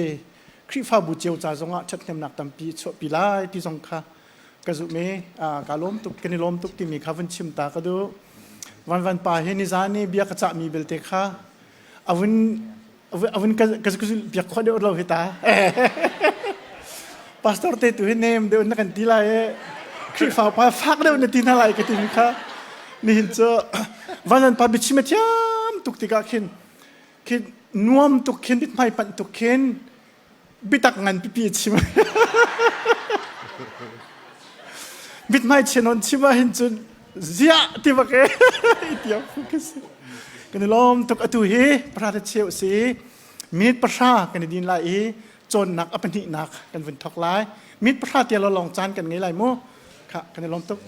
Khrihfabu cio ca zongah ṭhathnemnak tampi chuahpi lai ti zong kha ka zumh i ka lawm tuk kan i lawm tuk timi kha vun chim ta ka duh. Van Van pa hi nizan i bia ka cahmi belte kha a vun a vun ka ka biak khawh deuh lo hi ta. Pastor te tu hi nem deuh na kan ti lai i Khrihfa pa fak deuh na ti hna lai ka timi kha nihin cu Van Van pa biachim a thiam tuk tikah khin khin nuam tuk khin mithmai panh tuk khin bitak ngan pipi a chim mithmai chianon chim ah hin cun ziah ti bak e tiang phu khi si kan i lawm tuk atu hi pahra te cheu si minute pahra kan i din lai i cawnnak a pahnihnak kan vun thok lai minute pahra tia lawng caan kan ngei lai mu kha kan i lawm tuk.